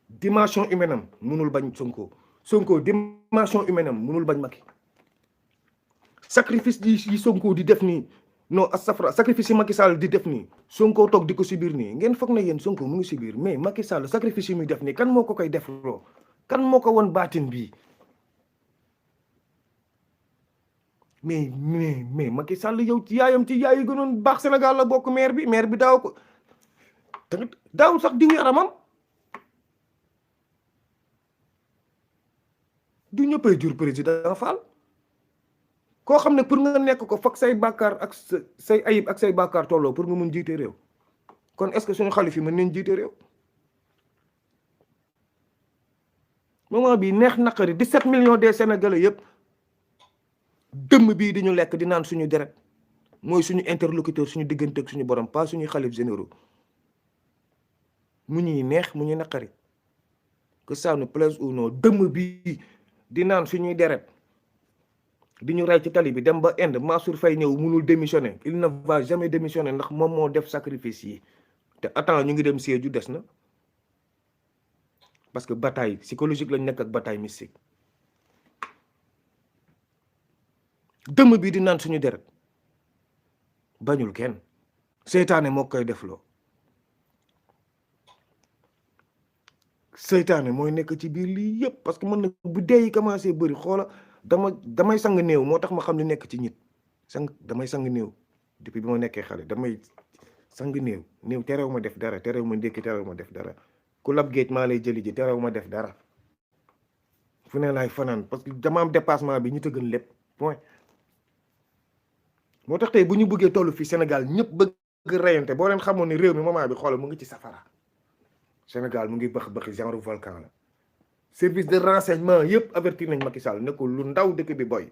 dimension humaine am munul bañ Sonko dimension humaine am munul bañ Macky sacrifice yi Sonko di def nii non astafra sacrifice yi Macky Sall di def nii Sonko toog di ko subir nii ngeen foog na yéen Sonko mu ngi subir mais Macky Sall sacrifice yi muy def nii kan moo ko koy def loo kan moo ko won baatin bii mais Macky Sall yow ci yaayam ci yaay yi gënoon baax Sénégal la bokk maire bi daaw ko tamit daawul sax diw yaramam du ñëppay jur président Fall koo xam ne pour nga nekk ko fak say bàkkaar ak say ayib ak say bàkkaar tolloo pour nga mun jiite réew kon est-ce que suñu xalif yi mën nañ jiite réew moment bii neex naqari 17 millions des sénégalais yëpp dëmm bii di ñu lekk di naan suñu deret mooy suñu interlocuteur suñu diggante ak suñu borom pas suñu xalif généraux mu ñuy neex mu ñuy naqari que ça nous plaise ou non dëmm bii di naan suñuy deret di ñu rey ci tali bi dem ba Inde Mansour Faye ñëw mënul démissionner il ne va jamais démissionner ndax moom moo def sacrifice yi te attends ñu ngi dem Sédhiou des na parce que bataille psychologique lañ nekk ak bataille mystique dëmm bii di naan suñu deret bañul kenn seytaane moo koy defloo seytaane mooy nekk ci biir lii yëpp parce que mën na bu dee yi commencé bëri xoola damay sang néew moo tax ma xam li nekk ci nit damay sang néew depuis bi ma nekkee xale damay sang néew terew ma def dara terew ma ndékki terew ma def dara ku lab géej maa lay jëli ji terew ma def dara fu ne laay fanaan parce que dama am dépassement bi ñu tëggan lépp point moo tax tey bu ñu bëggee toll fii Sénégal ñëpp bëgg reyante boo leen xamoon ne réew mi moment bi xoolal mu ngi ci safara Sénégal mu ngi bëx genre volcan la service de renseignement yëpp avertir nañ Macky Sall ne ko lu ndaw dëkk bi boy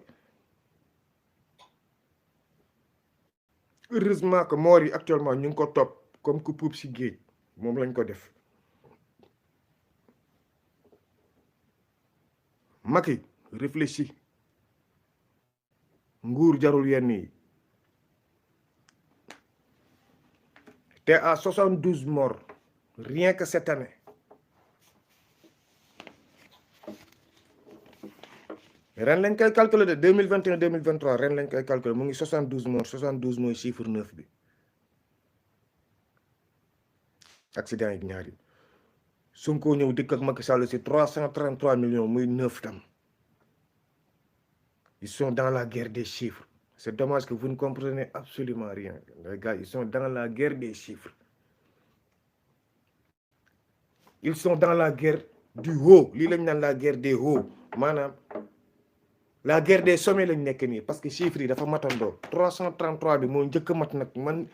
heureusement que moor yi actuellement ñu ngi ko topp comme ku puub si géej moom lañ ko def Macky réfléchis nguur jarul yenn yi te à 72 morts rien que cette année ren lañ koy calculer de 2021 2023 ren lañ koy calculer mu ngi 72 morts 72 mooy chiffre 9 bi accident yi ñaari Sonko ñëw dikk ak Macky Sall ci 333 millions muy 9 tam ils sont dans la guerre des chiffres c'est dommage que vous ne comprenez absolument rien les gars ils sont dans la guerre des chiffres ils sont dans la guerre du haut lii lañ naan la guerre des hauts maanaam la guerre des sommets lañ nekk nii parce que chiffres yi dafa matandoo 333 bi moo njëkk a mat nag man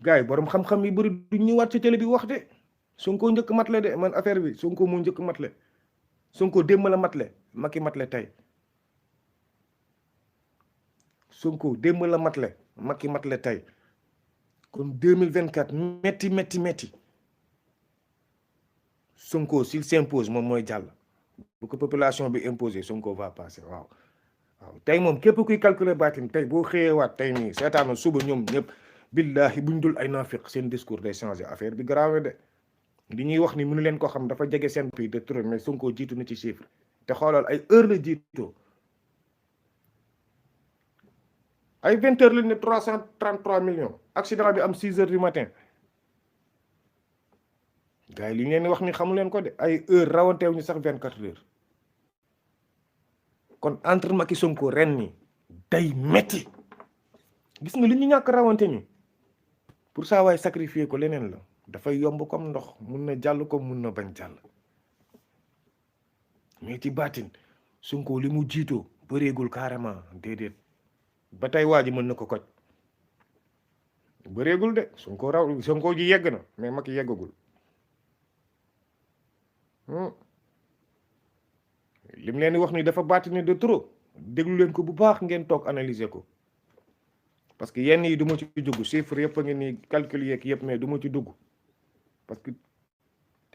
gars yi borom xam-xam yi bëri du ñëwaat ci télé bi wax de Sonko njëkk matle de man affaire bi Sonko moo njëkk matle Sonko démb la matle Macky matle tey Sonko démb la matle Macky matle tey kon 2024 métti Sonko s'il s'impose moom mooy jàll bu ko population bi imposé Sonko va passer waaw tey moom képp kuy calculer baatin tey boo xëyee waat tey nii seetaanal suba ñoom ñëpp billahi buñ dul ay naafiq seen discours day changé affaire bi grave de li ñuy wax ni mënu leen ko xam dafa jege seen pays de trop mais Sonko jiitu na ci chiffre te xoolal ay heure la jiitoo ay 20 heures lañ ne 333 millions accident bi am 6 heures du matin gars yi li ngeen wax ni xamu leen ko de ay heure rawanteew ñu sax 24 heures kon entre Macky Sonko ren ni day metti gis nga li ñu ñàkk rawante ni pour ça waay sacrifier ko leneen la dafay yomb comme ndox mun na jàll ko mun na bañ jàll mais ci baatin Sonko li mu jiitoo bëreegul carrément déedéet ba tey waa ji mën na ko koj bëreegul de Sonko ji yegg na mais Macky yeggagul lim leen di wax ni dafa baatine de trop déglu leen ko bu baax ngeen toog analyser ko parce que yenn yi du ma ci dugg chiffre yëpp a ngi ni calcul yeeg yëpp mais du ma ci dugg parce que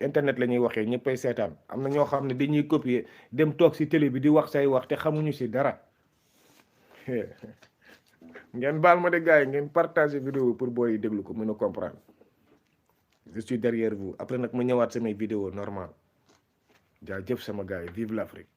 internet la ñuy waxee ñëppay seetaan am na ñoo xam ne dañuy copier dem toog ci télé bi di wax say wax te xamuñu ci dara ngeen baal ma de gars yi ngeen partager vidéo pour booy déglu ko mën a comprendre je suis derrière vous après nag ma ñëwaat samay vidéo normal jaajëf sama gars yi vive l'Afrique